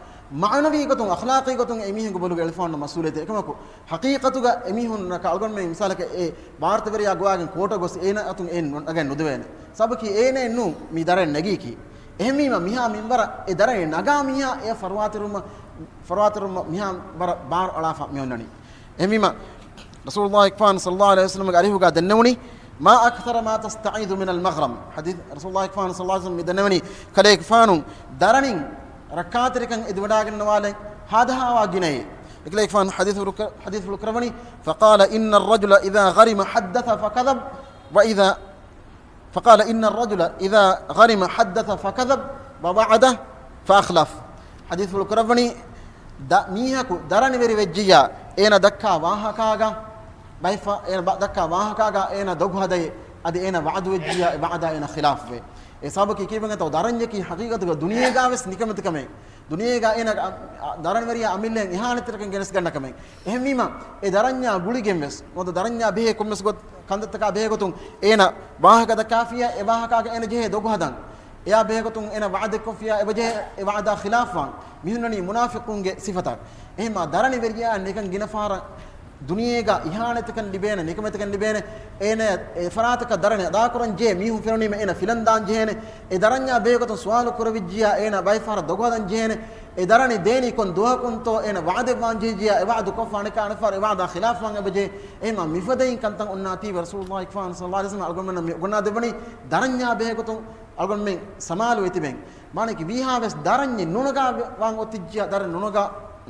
މަޢުނަވީ ގޮތުން، އަޚްލާޤީ ގޮތުން އެމީހުންގެ ބޮލުގަ އެޅިފަ އޮންނަ މަސްއޫލިއްޔަތެއް. އެކަމަކު ޙަޤީޤަތުގަ އެމީހުންނަކަށް އަޅުގަނޑުމެން މިސާލަކަށް އެ ވާރިޘުވެރިޔާ ގޮވާގެން ކޯޓަށް ގޮސް އޭނަ އަތުން އެއް ނަގައެއް ނުދެވޭނެ. ސަބަބަކީ އޭނައެއް ނޫން މި ދަރަނި ނެގީކީ. އެހެންވީމަ މިހާ މިންވަރަށް އެ ދަރަނި ނަގާ މީހާ އެ ފަރުވާތެރިވުމަށް، ފަރުވާތެރިވުމަށް މިހާ ވަރަށް ބާރު އަޅާފަ މި އޮންނަނީ. އެހެންވީމަ ރަސޫލުﷲ އަކްބަރު ޞައްލަﷲު ޢަލައިހި ވަސައްލަމަގެ އަރިހުގަ ދެންނެވުނީ، "ما أكثر ما تستعيذ من المغرم." ޙަދީޘް، ރަސޫލުﷲ އަކްބަރު ޞައްލަﷲު ޢަލައިހި ވަސައްލަމަ މި ދެންނެވުނީ، ކަލޭގެފާނު ދަރަނިން ރައްކާތެރިކަން އެދިވަޑާގަންނަވާލަން ހާދަހާވާ ގިނައޭ. އެކަލޭގެފާނު ޙަދީޘްފުޅު ކަ-، ޙަދީޘްފުޅު ކުރައްވަނީ، "فقال إن الرجل إذا غرم حدث فكذب، وإذا، فقال إن الرجل إذا غرم حدث فكذب، ووعد فأخلف." ޙަދީޘްފުޅު ކުރައްވަނީ، ދަ-، މީހަކު ދަރަނިވެރި ވެއްޖިއްޔާ، އޭނަ ދައްކާ ވާހަކާގަ، ބައިފަ-، އޭނަ ބަ-، ދައްކާ ވާހަކާގަ އޭނަ ދޮގު ހަދައި، އަދި އޭނަ ވަޢުދުވެއްޖިއްޔާ، އެ ވަޢުދާ އޭނަ ޚިލާފުވޭ. އެ ސަބަބަކީ ކީއްވެގެންތޯ، ދަރަންޏަކީ ޙަޤީޤަތުގަ ދުނިޔޭގަވެސް ނިކަމެތިކަމެއް. ދުނިޔޭގަ އޭނަ އަ-، އަ-، ދަރަނިވެރިޔާ އަމިއްލައަށް އިހާނެތްތެރިކަން ގެނެސްގަންނަ ކަމެއް. އެހެންވީމަ، އެ ދަރަންޏާ ގުޅިގެން ވެސް، ނުވަތަ ދަރަންޏާ ބެހޭ ކޮންމެސް ގޮތް ކަންތައްތަކާ ބެހޭ ގޮތުން އޭނަ ވާހަކަ ދައްކާފިޔާ، އެ ވާހަކާގަ އޭނަ ޖެހޭ ދޮގު ހަދަން. އެޔާ ބެހޭ ގޮތުން އޭނަ ވަޢުދެއްކޮށްފިޔާ، އެބަޖެހޭ އެ ވަޢުދާ ޚިލާފްވާން. މިހުންނަނީ މުނާފިޤުންގެ ސިފަތައް. އެހެންމާ ދަރަނިވެރިޔާއަށް ނިކަން ގިނަ ފަހަރަށް ދުނިޔޭގަ އިހާނެތިކަން ލިބޭނެ، ނިކަމެތިކަން ލިބޭނެ، އޭނަ އެ ފަރާތަކަށް ދަރަނި އަދާކުރަން ޖެހޭ މީހުން ފެނުނީމަ އޭނަ ފިލަން ދާން ޖެހޭނެ، އެ ދަރަންޏާ ބެހޭގޮތުން ސުވާލު ކުރެވިއްޖިއްޔާ އޭނަ ބައެއް ފަހަރަށް ދޮގު ހަދަން ޖެހޭނެ، އެ ދަރަނި ދޭނީ ކޮން ދުވަހަކުންތޯ އޭނަ ވަޢުދެއްވާން ޖެހިއްޖިއްޔާ އެ ވަޢުދު ކޮށްފަ އަނެއް ފަހަރަށް އެ ވަޢުދާ ޚިލާފްވާން އެބަޖެހޭ. އެހެންމާ މިފަދައިން ކަންތައް އޮންނާތީވެ ރަސޫލުﷲ އަކްބަރު ޞައްލަﷲު ޢަލައިހި ވަސައްލަމަ އަޅުގަނޑުމެންނަށް މި އުނގަންނާދެއްވަނީ ދަރަންޏާ ބެހޭގޮތުން އަޅުގަނޑުމެން ސަމާލުވެ ތިބެން. މާނައަކީ ވީހާވެސް ދަރަންޏެއް ނުނަގާ ވާން އޮތިއްޖިއްޔާ ދަރަން ނުނަގާ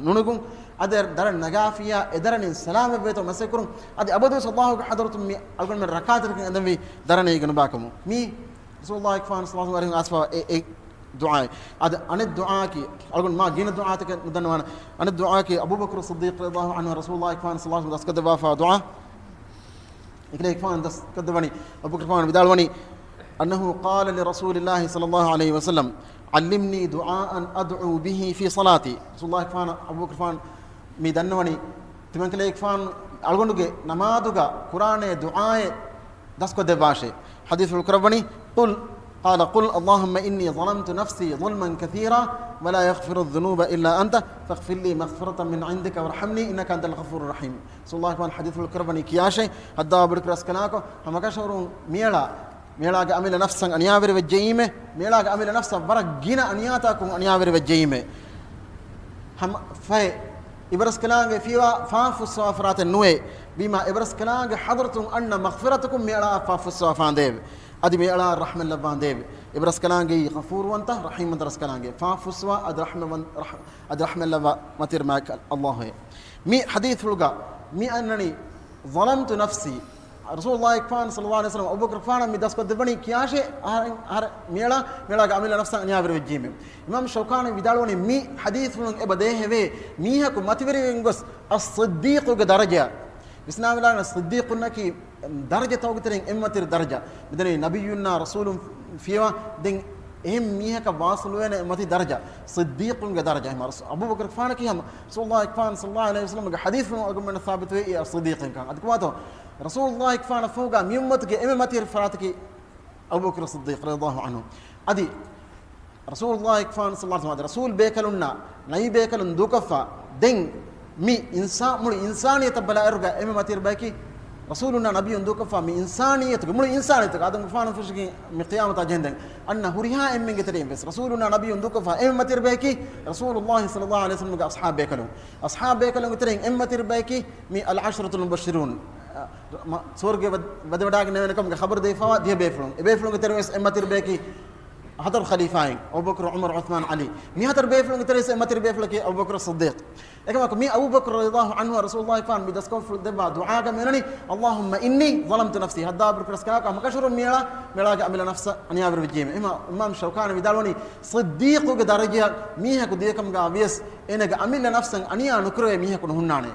ނުނުގުން، އަދި ދަރަން ނަގާފިޔާ އެ ދަރަނިން ސަލާމަތްވޭތޯ މަސައްކަތްކުރުން. އަދި އަބަދުވެސް ﷲ ގެ ޙަޟްރަތުން މި އަޅުގަނޑުމެން ރައްކާތެރިކަން އެދެންވީ ދަރަނީގެ ނުބާކަމުން. މީ ރަސޫލުﷲ އަކްބަރު ޞައްލަﷲު ޢަލައިހި ވަސައްލަމަ އެ، އެ ދުޢާ. އަދި އަނެއް ދުޢާއަކީ، އަޅުގަނޑު މާ ގިނަ ދުޢާތަކެއް ނުދަންނަވާނެ. އަނެއް ދުޢާއަކީ އަބޫބަކުރު ޞިއްދީޤް ރަޟިޔަﷲު ޢަންހު ރަސޫލުﷲ އަކްބަރު ޞައްލަﷲު ޢަލައިހި ވަސައްލަމަ ދަސްކޮށްދެއްވާފާ ދުޢާ. އެކަލޭގެފާނު ދަސްކޮށްދެއްވަނީ، އަބޫބަކުރު ވިދާޅުވަނީ، أنه قال لرسول الله صلى الله عليه وسلم، علمني دعاء أدعو به في صلاتي. ރަސޫލުﷲ އަކްބަރު، އަބޫބަކުރު ވިދާޅުވަނީ، މި ދަންނަވަނީ، ތިމަންކަލޭގެފާނު އަޅުގަނޑުގެ ނަމާދުގަ ކުރާނޭ ދުޢާއެއް ދަސްކޮށްދެއްވާށޭ. ޙަދީޘްފުޅު ކުރައްވަނީ، قل، قال، قل اللهم إني ظلمت نفسي ظلما كثيرا ولا يغفر الذنوب إلا أنت فاغفر لي مغفرة من عندك وارحمني إنك أنت الغفور الرحيم. ރަސޫލުﷲ ޙަދީޘްފުޅު ކުރައްވަނީ ކިޔާށޭ، ހައްދާ ބުރިކް ރަސްކަލާކޮ، ހަމަކަށަވަރުން މިއަޅާ، މިއަޅާގެ އަމިއްލަ ނަފްސަށް އަނިޔާވެރި ވެއްޖެއީމޭ، މިއަޅާގެ އަމިއްލަ ނަފްސަށް ވަރަށް ގިނަ އަނިޔާތަކުން އަނިޔާވެރި ވެއްޖެއީމޭ. ހަމަ ފަހެ، އިބަރަސްކަލާނގެ ފިޔަވާ ފާފުއްސަވާ ފަރާތެއް ނުވޭ. ވީމާ އިބަރަސްކަލާނގެ ޙަޟްރަތުން އަންނަ މަޣްފިރަތަކުން މިއަޅާ ފާފުއްސަވާ ފާނދޭވެ. އަދި މިއަޅާ ރަޙްމަތް ލައްވާނދޭވެ. އިބަރަސްކަލާނގެ ޣަފޫރުވަންތަ، ރަޙީމްވަންތަ ރަސްކަލާނގެ ފާފުއްސަވާ އަދި ރަޙްމަތް ވަން-، ރަޙް-، އަދި ރަޙްމަތް ލައްވާ މަތިވެރި މާތް ﷲ އެ. މި ޙަދީޘްފުޅުގަ މި އަންނަނީ ظلمت نفسي. ރަސޫލުﷲ އެކުފާން ޞައްލަﷲ ޢަލައިހި ވަސައްލަމަ އަބޫބަކުރުފާނަށް މި ދަސްކޮށްދެއްވަނީ ކިޔާށޭ، އަހަރެން، އަހަރެން މިއަޅާ، މިއަޅާގެ އަމިއްލަ ނަފްސަށް އަނިޔާވެރި ވެއްޖީމޭ. އިމާމް ޝައުކާނީ ވިދާޅުވަނީ މި ޙަދީޘްފުޅުން އެބަ ދޭހެވޭ މީހަކު މަތިވެރިވެގެން ގޮސް އައްޞިއްދީޤުގެ ދަރަޖައަށް. ވިސްނާވިލާނެ ޞިއްދީޤުންނަކީ ދަރަޖަތަކުގެ ތެރެއިން އެންމެ މަތިވެރި ދަރަޖަ. މިދަނީ ނަބިއްޔުންނާ ރަސޫލުން ފިޔަވާ ދެން އެހެން މީހަކަށް ވާސިލުވޭނެ މަތި ދަރަޖަ، ޞިއްދީޤުންގެ ދަރަޖަ. އެހެން އަބޫބަކުރުފާނަކީ ހަމަ ރަސޫލުﷲ އެކުފާން ޞައްލަﷲ ޢަލައިހި ވަސައްލަމަގެ ޙަދީޘްފުޅުން އަޅުގަނޑުމެންނަށް ސާބިތުވޭ އެ ޞިއްދީޤުންކަން. އަދި ކުމާތޯ ރަސޫލުﷲ އެކުފާނަށް ފަހުގަ މި އުއްމަތުގެ އެންމެ މަތިވެރި ފަރާތަކީ އަބޫބަކުރު ޞިއްދީޤު ރަޟިޔަﷲ ޢަންހު. އަދި ރަސޫލުﷲ އެކުފާން ޞައްލަﷲ ޢަލައިހި ވަސައްލަމަ ރަސޫލު ބޭކަލުންނާ ނަބީ ބޭކަލުން ދޫކޮށްފަ ދެން މި އިންސާ-، މުޅި އިންސާނިއްޔަތަށް ބަލާއިރުގަ އެންމެ މަތިވެރި ބަޔަކީ ރަސޫލުންނާ ނަބިއްޔުން ދޫކޮށްފަ މި އިންސާނިއްޔަތުގެ، މުޅި އިންސާނިއްޔަތުގެ އާދަމްގެފާނު ފެށިގެން މި ޤިޔާމަތާ ޖެހެންދެން އަންނަ ހުރިހާ އެންމެންގެ ތެރެއިން ވެސް ރަސޫލުންނާ ނަބިއްޔުން ދޫކޮށްފަ އެންމެ މަތިވެރި ބަޔަކީ ރަސޫލުﷲ ޞައްލަﷲ ޢަލައިހި ވަސައްލަމަގެ އަޞްޙާބު ބޭކަލުން. އަޞްޙާބު ބޭކަލުންގެ ތެރެއިން އެންމެ މަތިވެރި ބަޔަކީ މި އަލްޢަޝަރަތުލް މުބައްޝިރޫން، އަ، މަ-، ސުވަރުގެ ވަ-، ވަދެވަޑައިގެންނެވޭނެ ކަމުގެ ޚަބަރު ދެވިފައިވާ ދިހަ ބޭފުޅުން. އެ ބޭފުޅުންގެ ތެރެއިން ވެސް އެންމެ މަތިވެރި ބަޔަކީ ހަތަރު ޚަލީފާއިން، އަބޫބަކުރު، ޢުމަރު، ޢުޘްމާން، ޢަލީ. މި ހަތަރު ބޭފުޅުންގެ ތެރެއިން އެންމެ މަތިވެރި ބޭފުޅަކީ އަބޫބަކުރު ޞިއްދީޤު. އެކަމަކު މި އަބޫބަކުރު ރަޟިޔަﷲ ޢަންހު ރަސޫލުﷲ އެކުފާން މި ދަސްކޮށްފުޅު ދެއްވާ ދުޢާގަ މިއަންނަނީ، اللهم إني ظلمت نفسي. ހައްދާ ބުރިކް ރަސްކަލާކޮ ހަމަކަށަވަރުން މިއަޅާ، މިއަޅާގެ އަމިއްލަ ނަފްސަށް އަނިޔާވެރި ވެއްޖެއީމެ. އެހެންވީމާ އިމާމް ޝައުކާނީ ވިދާޅުވަނީ، ޞިއްދީޤުގެ ދަރަޖައަށް މީހަކު ދިޔަކަމުގަ ވިޔަސް އޭނަގެ އަމިއްލަ ނަފްސަށް އަނިޔާ ނުކުރެވޭ މީހަކު ނުހުންނާނެ.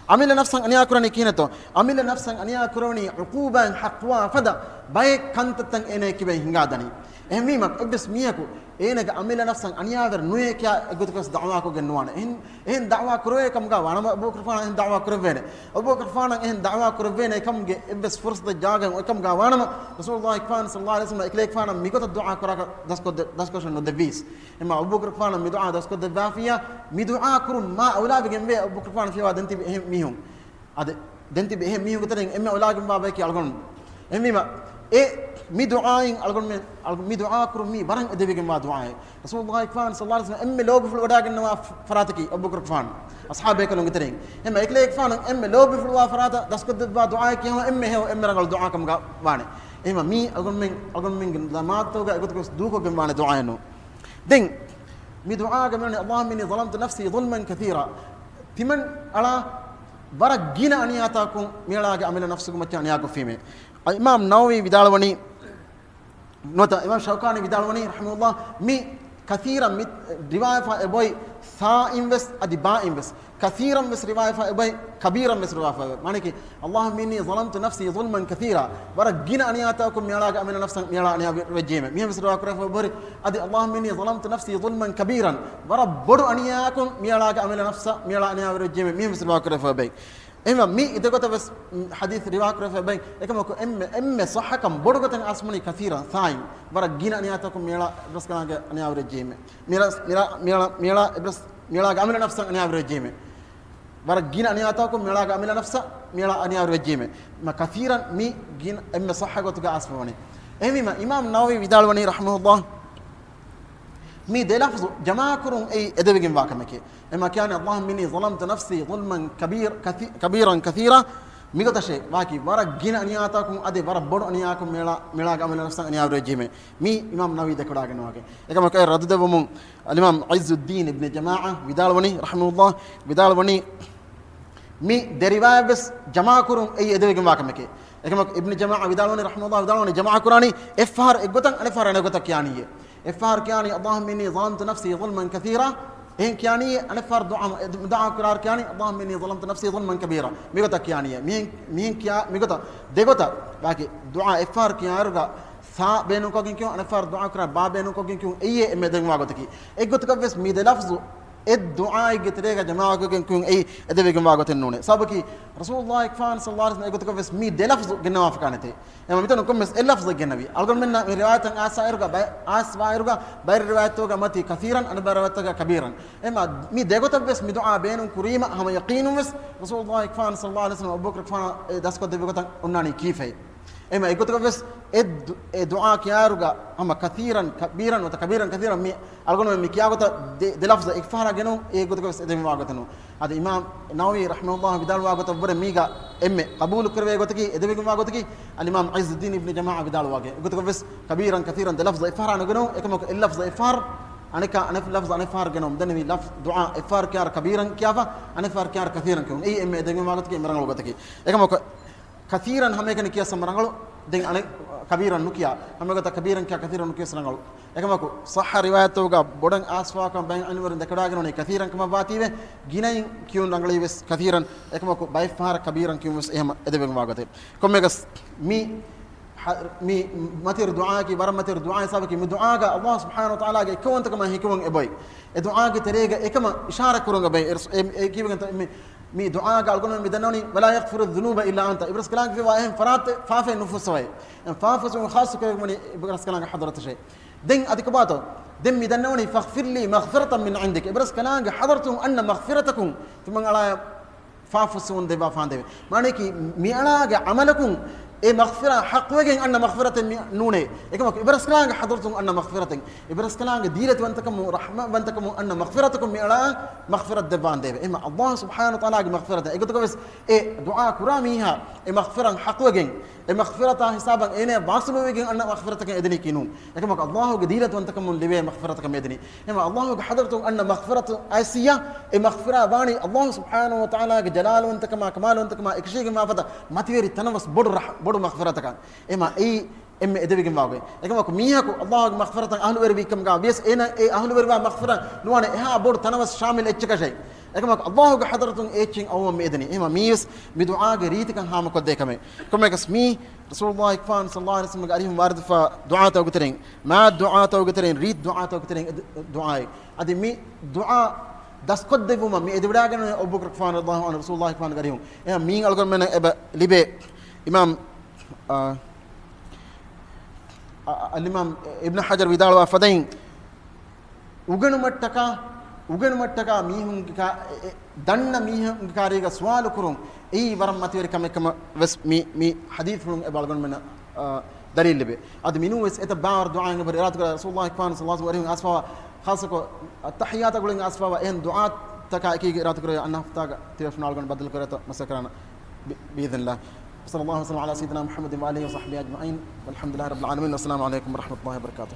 އަމިއްލަ ނަފްސަށް އަނިޔާ ކުރަނީ ކިހިނެއްތޯ؟ އަމިއްލަ ނަފްސަށް އަނިޔާ ކުރެވެނީ ޢުޤޫބާއިން ޙައްޤުވާ ފަދަ ބައެއް ކަންތައްތައް އޭނަ އެކިބެން ހިނގާދަނީ. އެހެންވީމަ އެއްވެސް މީހަކު އޭނަގެ އަމިއްލަ ނަފްސަށް އަނިޔާވެރި ނުވޭ ކިޔާ އެއްގޮތަކަށް ދަޢުވާކޮށްގެން ނުވާނެ. އެހެން، އެހެން ދަޢުވާ ކުރެވޭ ކަމުގަ ވާނަމަ، އަބޫބަކުރުފާނަށް އެހެން ދަޢުވާ ކުރެވޭނެ. އަބޫބަކުރުފާނަށް އެހެން ދަޢުވާ ކުރެވޭނެ ކަމުގެ އެއްވެސް ފުރުޞަތެއް ޖާގައެއް އޮތް ކަމުގަ ވާނަމަ، ރަސޫލުﷲ އެކުފާނު ޞައްލަﷲ ޢަލައިހި ވަސައްލަމަ އެކަލޭގެފާނަށް މިގޮތަށް ދުޢާ ކުރާކަށް ދަސްކޮށްދެ-، ދަސްކޮށެއް ނުދެއްވީސް. އެހެންވީމާ އަބޫބަކުރުފާނަށް މި ދުޢާ ދަސްކޮށްދެއްވާފިއްޔާ، މި ދުޢާ ކުރުން މާ އައުލާވެގެންވޭ އަބޫބަކުރުފާނު ފިޔަވާ ދެންތިބި އެހެން މީހުން. އާދެ، ދެންތިބި އެހެން މީހުންގެ ތެރެއިން އެންމެ އައުލާގެންވާ ބަޔަކީ އަޅުގަނޑު. އެހެންވީމަ، އެ މި ދުޢާއިން އަޅުގަނޑުމެން، އަޅު-، މި ދުޢާ ކުރުން މީ ވަރަށް އެދެވިގެންވާ ދުޢާއެއް. ރަސޫލުﷲ އެކުފާނު ޞައްލަﷲ ޢަލައިހި ވަސައްލަމަ އެންމެ ލޯބިފުޅުވަޑައިގަންނަވާ ފަ-، ފަރާތަކީ އަބޫބަކުރުފާނު. އަޞްޙާބު ބޭކަލުންގެ ތެރެއިން. އެހެންވީމަ އެކަލޭގެފާނު އެންމެ ލޯބިފުޅުވާ ފަރާތަށް ދަސްކޮށްދެއްވާ ދުޢާއަކީ ހަމަ އެންމެ ހެޔޮ، އެންމެ ރަނގަޅު ދުޢާ ކަމުގަ ވާނެ. އެހެންވީމަ މީ އަޅުގަނޑުމެން، އަޅުގަނޑުމެންގެ ޖަމާޢަތުގަ އެގޮތަކަށް ދޫކޮށްގެން ވާނެ ދުޢާއެއް ނޫން. ދެން މި ދުޢާގަ މިވަނީ، اللهم إني ظلمت نفسي ظلما كثيرا. ތިމަން އަޅާ ވަރަށް ގިނަ އަނިޔާތަކުން މިއަޅާގެ އަމިއްލަ ނަފްސުގެ މައްޗަށް އަނިޔާކޮށްފީމޭ. އިމާމް ނަވަވީ ވިދާޅުވަނީ، ނުވަތަ އިމާމް ޝައުކާނީ ވިދާޅުވަނީ ރަޙިމަހުﷲ، މި ކަޘީރަން، މި ރިވާވެފަ އެބައޮތް ސާއިން ވެސް އަދި ބާއިން ވެސް، ކަޘީރަން ވެސް ރިވާވެފަ އެބައޮތް، ކަބީރަން ވެސް ރިވާވެފަ އެބައޮތް. މާނައަކީ، اللهم إني ظلمت نفسي ظلما كثيرا. ވަރަށް ގިނަ އަނިޔާތަކުން މިއަޅާގެ އަމިއްލަ ނަފްސަށް މިއަޅާ އަނިޔާވެރިވެއްޖެއީމޭ. މިހެން ވެސް ރިވާ ކުރެވިފަ އެބައޮތް. އަދި، اللهم إني ظلمت نفسي ظلما كبيرا. ވަރަށް ބޮޑު އަނިޔާއަކުން މިއަޅާގެ އަމިއްލަ ނަފްސަށް މިއަޅާ އަނިޔާވެރިވެއްޖެއީމޭ. މިހެން ވެސް ރިވާ ކުރެވިފަ އެބައޮތް. އެހެންވީމަ މި ދެގޮތަށް ވެސް ޙަދީޘް ރިވާ ކުރެވިފަ އެބައޮތް. އެކަމަކު އެންމެ، އެންމެ ޞައްޙަކަން ބޮޑު ގޮތެއް އަސްމުނީ ކަޘީރަން، ސާއިން. ވަރަށް ގިނަ އަނިޔާތަކުން މިއަޅާ ރަސްކަލާނގެ އަނިޔާވެރިވެއްޖެއީމޭ. މިރަސް، މިއަޅާ، މިއަޅާ، މިއަޅާ އެބްރަސް، މިއަޅާގެ އަމިއްލަ ނަފްސަށް އަނިޔާވެރިވެއްޖެއީމޭ. ވަރަށް ގިނަ އަނިޔާތަކުން މިއަޅާގެ އަމިއްލަ ނަފްސަށް މިއަޅާ އަނިޔާވެރިވެއްޖެއީމޭ. މަ ކަޘީރަން މި ގިނަ އެންމެ ޞައްޙަ ގޮތުގަ އަސްމުވަނީ. އެހެންވީމަ އިމާމް ނަވަވީ ވިދާޅުވަނީ ރަޙިމަހުﷲ، މި ދެ ލަފްޒު ޖަމާކުރުން އެއީ އެދެވިގެންވާ ކަމެކޭ. އެމަ ކިޔާނީ، اللهم إني ظلمت نفسي ظلما كبير-، كثي-، كبيرا كثيرا. މިގޮތަށޭ ވާކީ ވަރަށް ގިނަ އަނިޔާތަކުން އަދި ވަރަށް ބޮޑު އަނިޔާކުން މިއަޅާ، މިއަޅާގެ އަމިއްލަ ނަފްސަށް އަނިޔާވެރިވެއްޖެއީމޭ. މީ އިމާމް ނަވަވީ ދެކެވަޑައިގަންނަވާކަން. އެކަމަކު އެ ރައްދު ދެއްވަމުން އަލްއިމާމް ޢިއްޒުއްދީން އިބްނު ޖަމާޢަ ވިދާޅުވަނީ، ރަޙިމަހުﷲ، ވިދާޅުވަނީ، މި ދެ ރިވާޔަތް ވެސް ޖަމާކުރުން އެއީ އެދެވިގެންވާ ކަމެކޭ. އެކަމަކު އިބްނު ޖަމާޢަ ވިދާޅުވަނީ، ރަޙިމަހުﷲ، ވިދާޅުވަނީ ޖަމާކުރާނީ އެއްފަހަރު އެއްގޮތަށް އަނެއްފަހަރު އަނެއްގޮތަށް ކިޔާނީއޭ. އެއްފަހަރު ކިޔާނީ، اللهم إني ظلمت نفسي ظلما كثيرا. އެހެން ކިޔާނީ އަނެއްފަހަރު ދުޢާ، އެ ދު-، ދުޢާ ކުރާ ކިޔާނީ، اللهم إني ظلمت نفسي ظلما كبيرا. މިގޮތަށް ކިޔާނީއޭ. މިހެން، މިހެން ކިޔާ، މިގޮތަށް ދެގޮތަށް ވާކި ދުޢާ އެއްފަހަރު ކިޔާއިރުގަ ސާ ބޭނުންކޮށްގެން ކިޔުން، އަނެއްފަހަރު ދުޢާ ކުރާ ބާ ބޭނުންކޮށްގެން ކިޔުން އެއީ އެންމެ އެދެވިގެންވާ ގޮތަކީ. އެއްގޮތަކަށް ވެސް މި ދެ ލަފްޒު އެ ދުޢާއެއްގެ ތެރޭގަ ޖަމާޢަތްކޮށްގެން ކުރުން އެއީ އެދެވިގެންވާ ގޮތެއް ނޫނޭ. ސަބަބަކީ ރަސޫލުﷲ ފާން ޞައްލަﷲ ޢަލައިހި ވަސައްލަމަ އެގޮތަކަށް ވެސް މި ދެ ލަފްޒު ގެންނަވާފަކާނެތޭ. އެމަ މިތަނުން ކޮންމެސް އެއް ލަފްޒެއް ގެންނަވީ. އަޅުގަނޑުމެންނަށް މި ރިވާޔަތަށް އައިސާއިރުގަ ބައި-، އައިސްވާއިރުގަ ބައެއް ރިވާޔަތުގަ މަތީ ކަސީރަން، އަނެއް ބައި ރިވާޔަތުގަ ކަބީރަން. އެމަ މި ދެގޮތަށް ވެސް މި ދުޢާ ބޭނުން ކުރީމަ ހަމަ ޔަޤީނުން ވެސް ރަސޫލުﷲ ފާން ޞައްލަﷲ ޢަލައިހި ވަސައްލަމަ އަބޫބަކުރުގެފާނަށް އެ ދަސްކޮށްދެއްވި ގޮތަށް އޮންނާނީ ކީފައި. އެމަ އެގޮތަކަށް ވެސް އެ ދު-، އެ ދުޢާ ކިޔާއިރުގަ ހަމަ ކަސީރަން ކަބީރަން ނުވަތަ ކަބީރަން ކަސީރަން މި އަޅުގަނޑުމެން މި ކިޔާ ގޮތަށް ދެ-، ދެ ލަފްޒަށް އިކްފާރާ ގެނުން އެ ގޮތަކަށް ވެސް އެދެމިވާ ގޮތެއް ނޫން. އަދި އިމާމް ނަވަވީ ރަޙިމަހުﷲ ވިދާޅުވާ ގޮތަށްވުރެ މީގަ އެންމެ ޤަބޫލު ކުރެވޭ ގޮތަކީ، އެދެވިގެންވާ ގޮތަކީ، އަލްއިމާމް ޢިއްޒުއްދީން އިބްނު ޖަމާޢަ ވިދާޅުވާގެ ގޮތަކަށް ވެސް ކަބީރަން ކަސީރަން ދެ ލަފްޒަށް އިކްފާރާ ނުގެނުން، އެކަމަކު އެއް ލަފްޒަށް އިކްފާރު، އަނެކާ އަނެއް ލަފްޒަށް އަނެއް އިކްފާރު ގެނުން. ދެން މި ލަފްޒު ދުޢާ އެއް ފަހަރު ކިޔާއިރު ކަބީރަން ކިޔާފަ، އަނެއް ފަހަރު ކިޔާއިރު ކަސީރަން ކިޔުން. އެއީ އެންމެ އެދެވިގެންވާ ގޮތަކީ، އެންމެ ރަނގަޅު ގޮތަކީ. އެކަމަކު ކަސީރަން ހަމައެކަނި ކިޔަސް ހަމަ ރަނގަޅު. ދެން އަނެއް ކަބީރަން ނުކިޔާ. ހަމަގޮތަށް ކަބީރަން ކިޔާ ކަސީރަން ނުކިޔަސް ރަނގަޅު. އެކަމަކު ޞައްޙަ ރިވާޔަތުގަ ބޮޑަށް އައިސްފާކަން ބައެއް ޢިލްމުވެރިން ދެކެވަޑައިގެން އޮންނަ ކަސީރަން ކަމަށް ވާތީވެ، ގިނައިން ކިޔުން ރަނގަޅީ ވެސް ކަސީރަން. އެކަމަކު ބައެއް ފަހަރަށް ކަބީރަން ކިޔުން ވެސް އެހެން އެދެވެގެންވާ ގޮތެއް. ކޮންމެއަކަސް މި ހަ-، މި މަތިވެރި ދުޢާއަކީ ވަރަށް މަތިވެރި ދުޢާއެއް ސަބަބަކީ މި ދުޢާގަ ﷲ ސުބްޙާނަހޫ ވަތަޢާލާގެ އެއްކައުވަންތަކަމާ ހެކިވަން އެބައޮތް. އެ ދުޢާގެ ތެރޭގަ އެކަމަށް އިޝާރާތް ކުރުން އެބައޮތް. އެ ރަސް-، އެ، އެ ކީއްވެގެންތޯ މި މި ދުޢާގަ އަޅުގަނޑުމެން މި ދަންނަވަނީ، "ولا يغفر الذنوب إلا أنت." އިބަރަސްކަލާނގެ ފިވާ އެހެން ފަރާތެއް ފާފައެއް ނުފުއްސަވައި. އެ ފާފަސުން ޚާއްޞަކޮށް މަނި އިބަރަސްކަލާނގެ ޙަޟްރަތަށޭ. ދެން އަދި ކޮބާތޯ؟ ދެން މި ދަންނަވަނީ، "فاغفر لي مغفرة من عندك." އިބަރަސްކަލާނގެ ޙަޟްރަތުން އަންނަ މަޣްފިރަތަކުން ތިމަން އަޅާ ފާފަސުން ދެއްވާފާނދޭވެ. މާނައަކީ، މިއަޅާގެ ޢަމަލަކުން އެ މަޣްފިރާ ޙައްޤުވެގެން އަންނަ މަޣްފިރަތެއް މި ނޫނޭ. އެކަމަކު އިބަރަސްކަލާނގެ ޙަޟްރަތުން އަންނަ މަޣްފިރަތެއް، އިބަރަސްކަލާނގެ ދީލަތިވަންތަކަމުން، ރަޙްމަތްވަންތަކަމުން އަންނަ މަޣްފިރަތަކުން މިއަޅާ މަޣްފިރަތް ދެއްވާނދޭވެ. އެހެންމަ ﷲ ސުބްޙާނަހޫ ވަތަޢާލާގެ މަޣްފިރަތެއް. އެގޮތަކަށް ވެސް އެ ދުޢާ ކުރާ މީހާ އެ މަޣްފިރަތް ޙައްޤުވެގެން، އެ މަޣްފިރަތާ ހިސާބަށް އޭނަޔަށް ވާޞިލުވެގެން އަންނަ މަޣްފިރަތަކަށް އެދެނީކީ ނޫން. އެކަމަކު ﷲ ގެ ދީލަތިވަންތަކަމުން ލިބޭ މަޣްފިރަތަކަށް އެދެނީ. އެހެންމަ ﷲ ގެ ޙަޟްރަތުން އަންނަ މަޣްފިރަތު އައިސިއްޔާ، އެ މަޣްފިރާ ވާނީ ﷲ ސުބްޙާނަހޫ ވަތަޢާލާގެ ޖަލާލުވަންތަކަމާ ކަމާލުވަންތަކަމާ އެކަށީގެންވާ ފަދަ މަތިވެރި ތަނަވަސް ބޮޑު ރަޙް-، ބޮޑު މަޣްފިރަތަކަށް. އެމަ އެއީ އެންމެ އެދެވިގެންވާ ގޮތް. އެކަމަކު މީހަކު ﷲ ގެ މަޣްފިރަތަށް އަހުލުވެރިވީ ކަމުގަ ވިޔަސް އޭނަ އެ އަހުލުވެރިވާ މަޣްފިރަތް ނުވާނެ އެހާ ބޮޑު ތަނަވަސް ޝާމިލް އެއްޗަކަށެއް. އެކަމަކު ﷲ ގެ ޙަޟްރަތުން އެ އެއްޗިން އައުމަށް މި އެދެނީ. އެހެންމަ މީވެސް މި ދުޢާގެ ރީތިކަން ހާމަކޮށްދޭ ކަމެއް. ކޮންމެއަކަސް މީ ރަސޫލުﷲ ފާން ޞައްލަﷲ ޢަލައިހި ވަސައްލަމަގެ އަރިހުން ވާރިދުފާ ދުޢާތަކުގެ ތެރެއިން، މާތް ދުޢާތަކުގެ ތެރެއިން، ރީތި ދުޢާތަކުގެ ތެރެއިން އެ ދު-، ދުޢާއެއް. އަދި މި ދުޢާ ދަސްކޮށްދެއްވުމަށް މި އެދިވަޑައިގެން އަބޫބަކުރުގެފާނު ރަޟިޔަﷲ ޢަންހު، ރަސޫލުﷲ ފާނުގެ އަރިހުން. އެހެން މީން އަޅުގަނޑުމެންނަށް އެބަ ލިބޭ. އިމާމް، އާ، އަ-، އަލްއިމާމް އިބްނު ޙަޖަރު ވިދާޅުވާ ފަދައިން، އުގެނުމަށްޓަކާ، އުގެނުމަށްޓަކާ މީހުންގެ ކާ-، އެ، އެ، ދަންނަ މީހުންގެ ކާރީގަ ސުވާލު ކުރުން އެއީ ވަރަށް މަތިވެރި ކަމެއް ކަމަށް ވެސް މި، މި ޙަދީޘްފުޅުން އެބަ އަޅުގަނޑުމެންނަށް، އާ، ދަލީލް ލިބޭ. އަދި މިނޫން ވެސް އެތައް ބާވަރު ދުޢާއެއް އެބަ އިރާދަކުރާ ރަސޫލުﷲ ފާނު ޞައްލަﷲ ޢަލައިހި ވަސައްލަމަ އަރިހުން އައިސްފާވާ، ޚާއްޞަކޮށް އައްތަޙިއްޔާތުގަ އުޅެން އައިސްފާވާ އެހެން ދުޢާތަކާ އެކީގަ އިރާދަކުރެވޭ އަންނަ ހަފްތާގަ ތިބޭފުޅުން އަޅުގަނޑު ބައްދަލުކުރޭތޯ މަސައްކަތްކުރާނަން ބި-، ބިއިޛްނިﷲ. وصلى الله وسلم على سيدنا محمد وآله وصحبه أجمعين والحمد لله رب العالمين والسلام عليكم ورحمة الله وبركاته.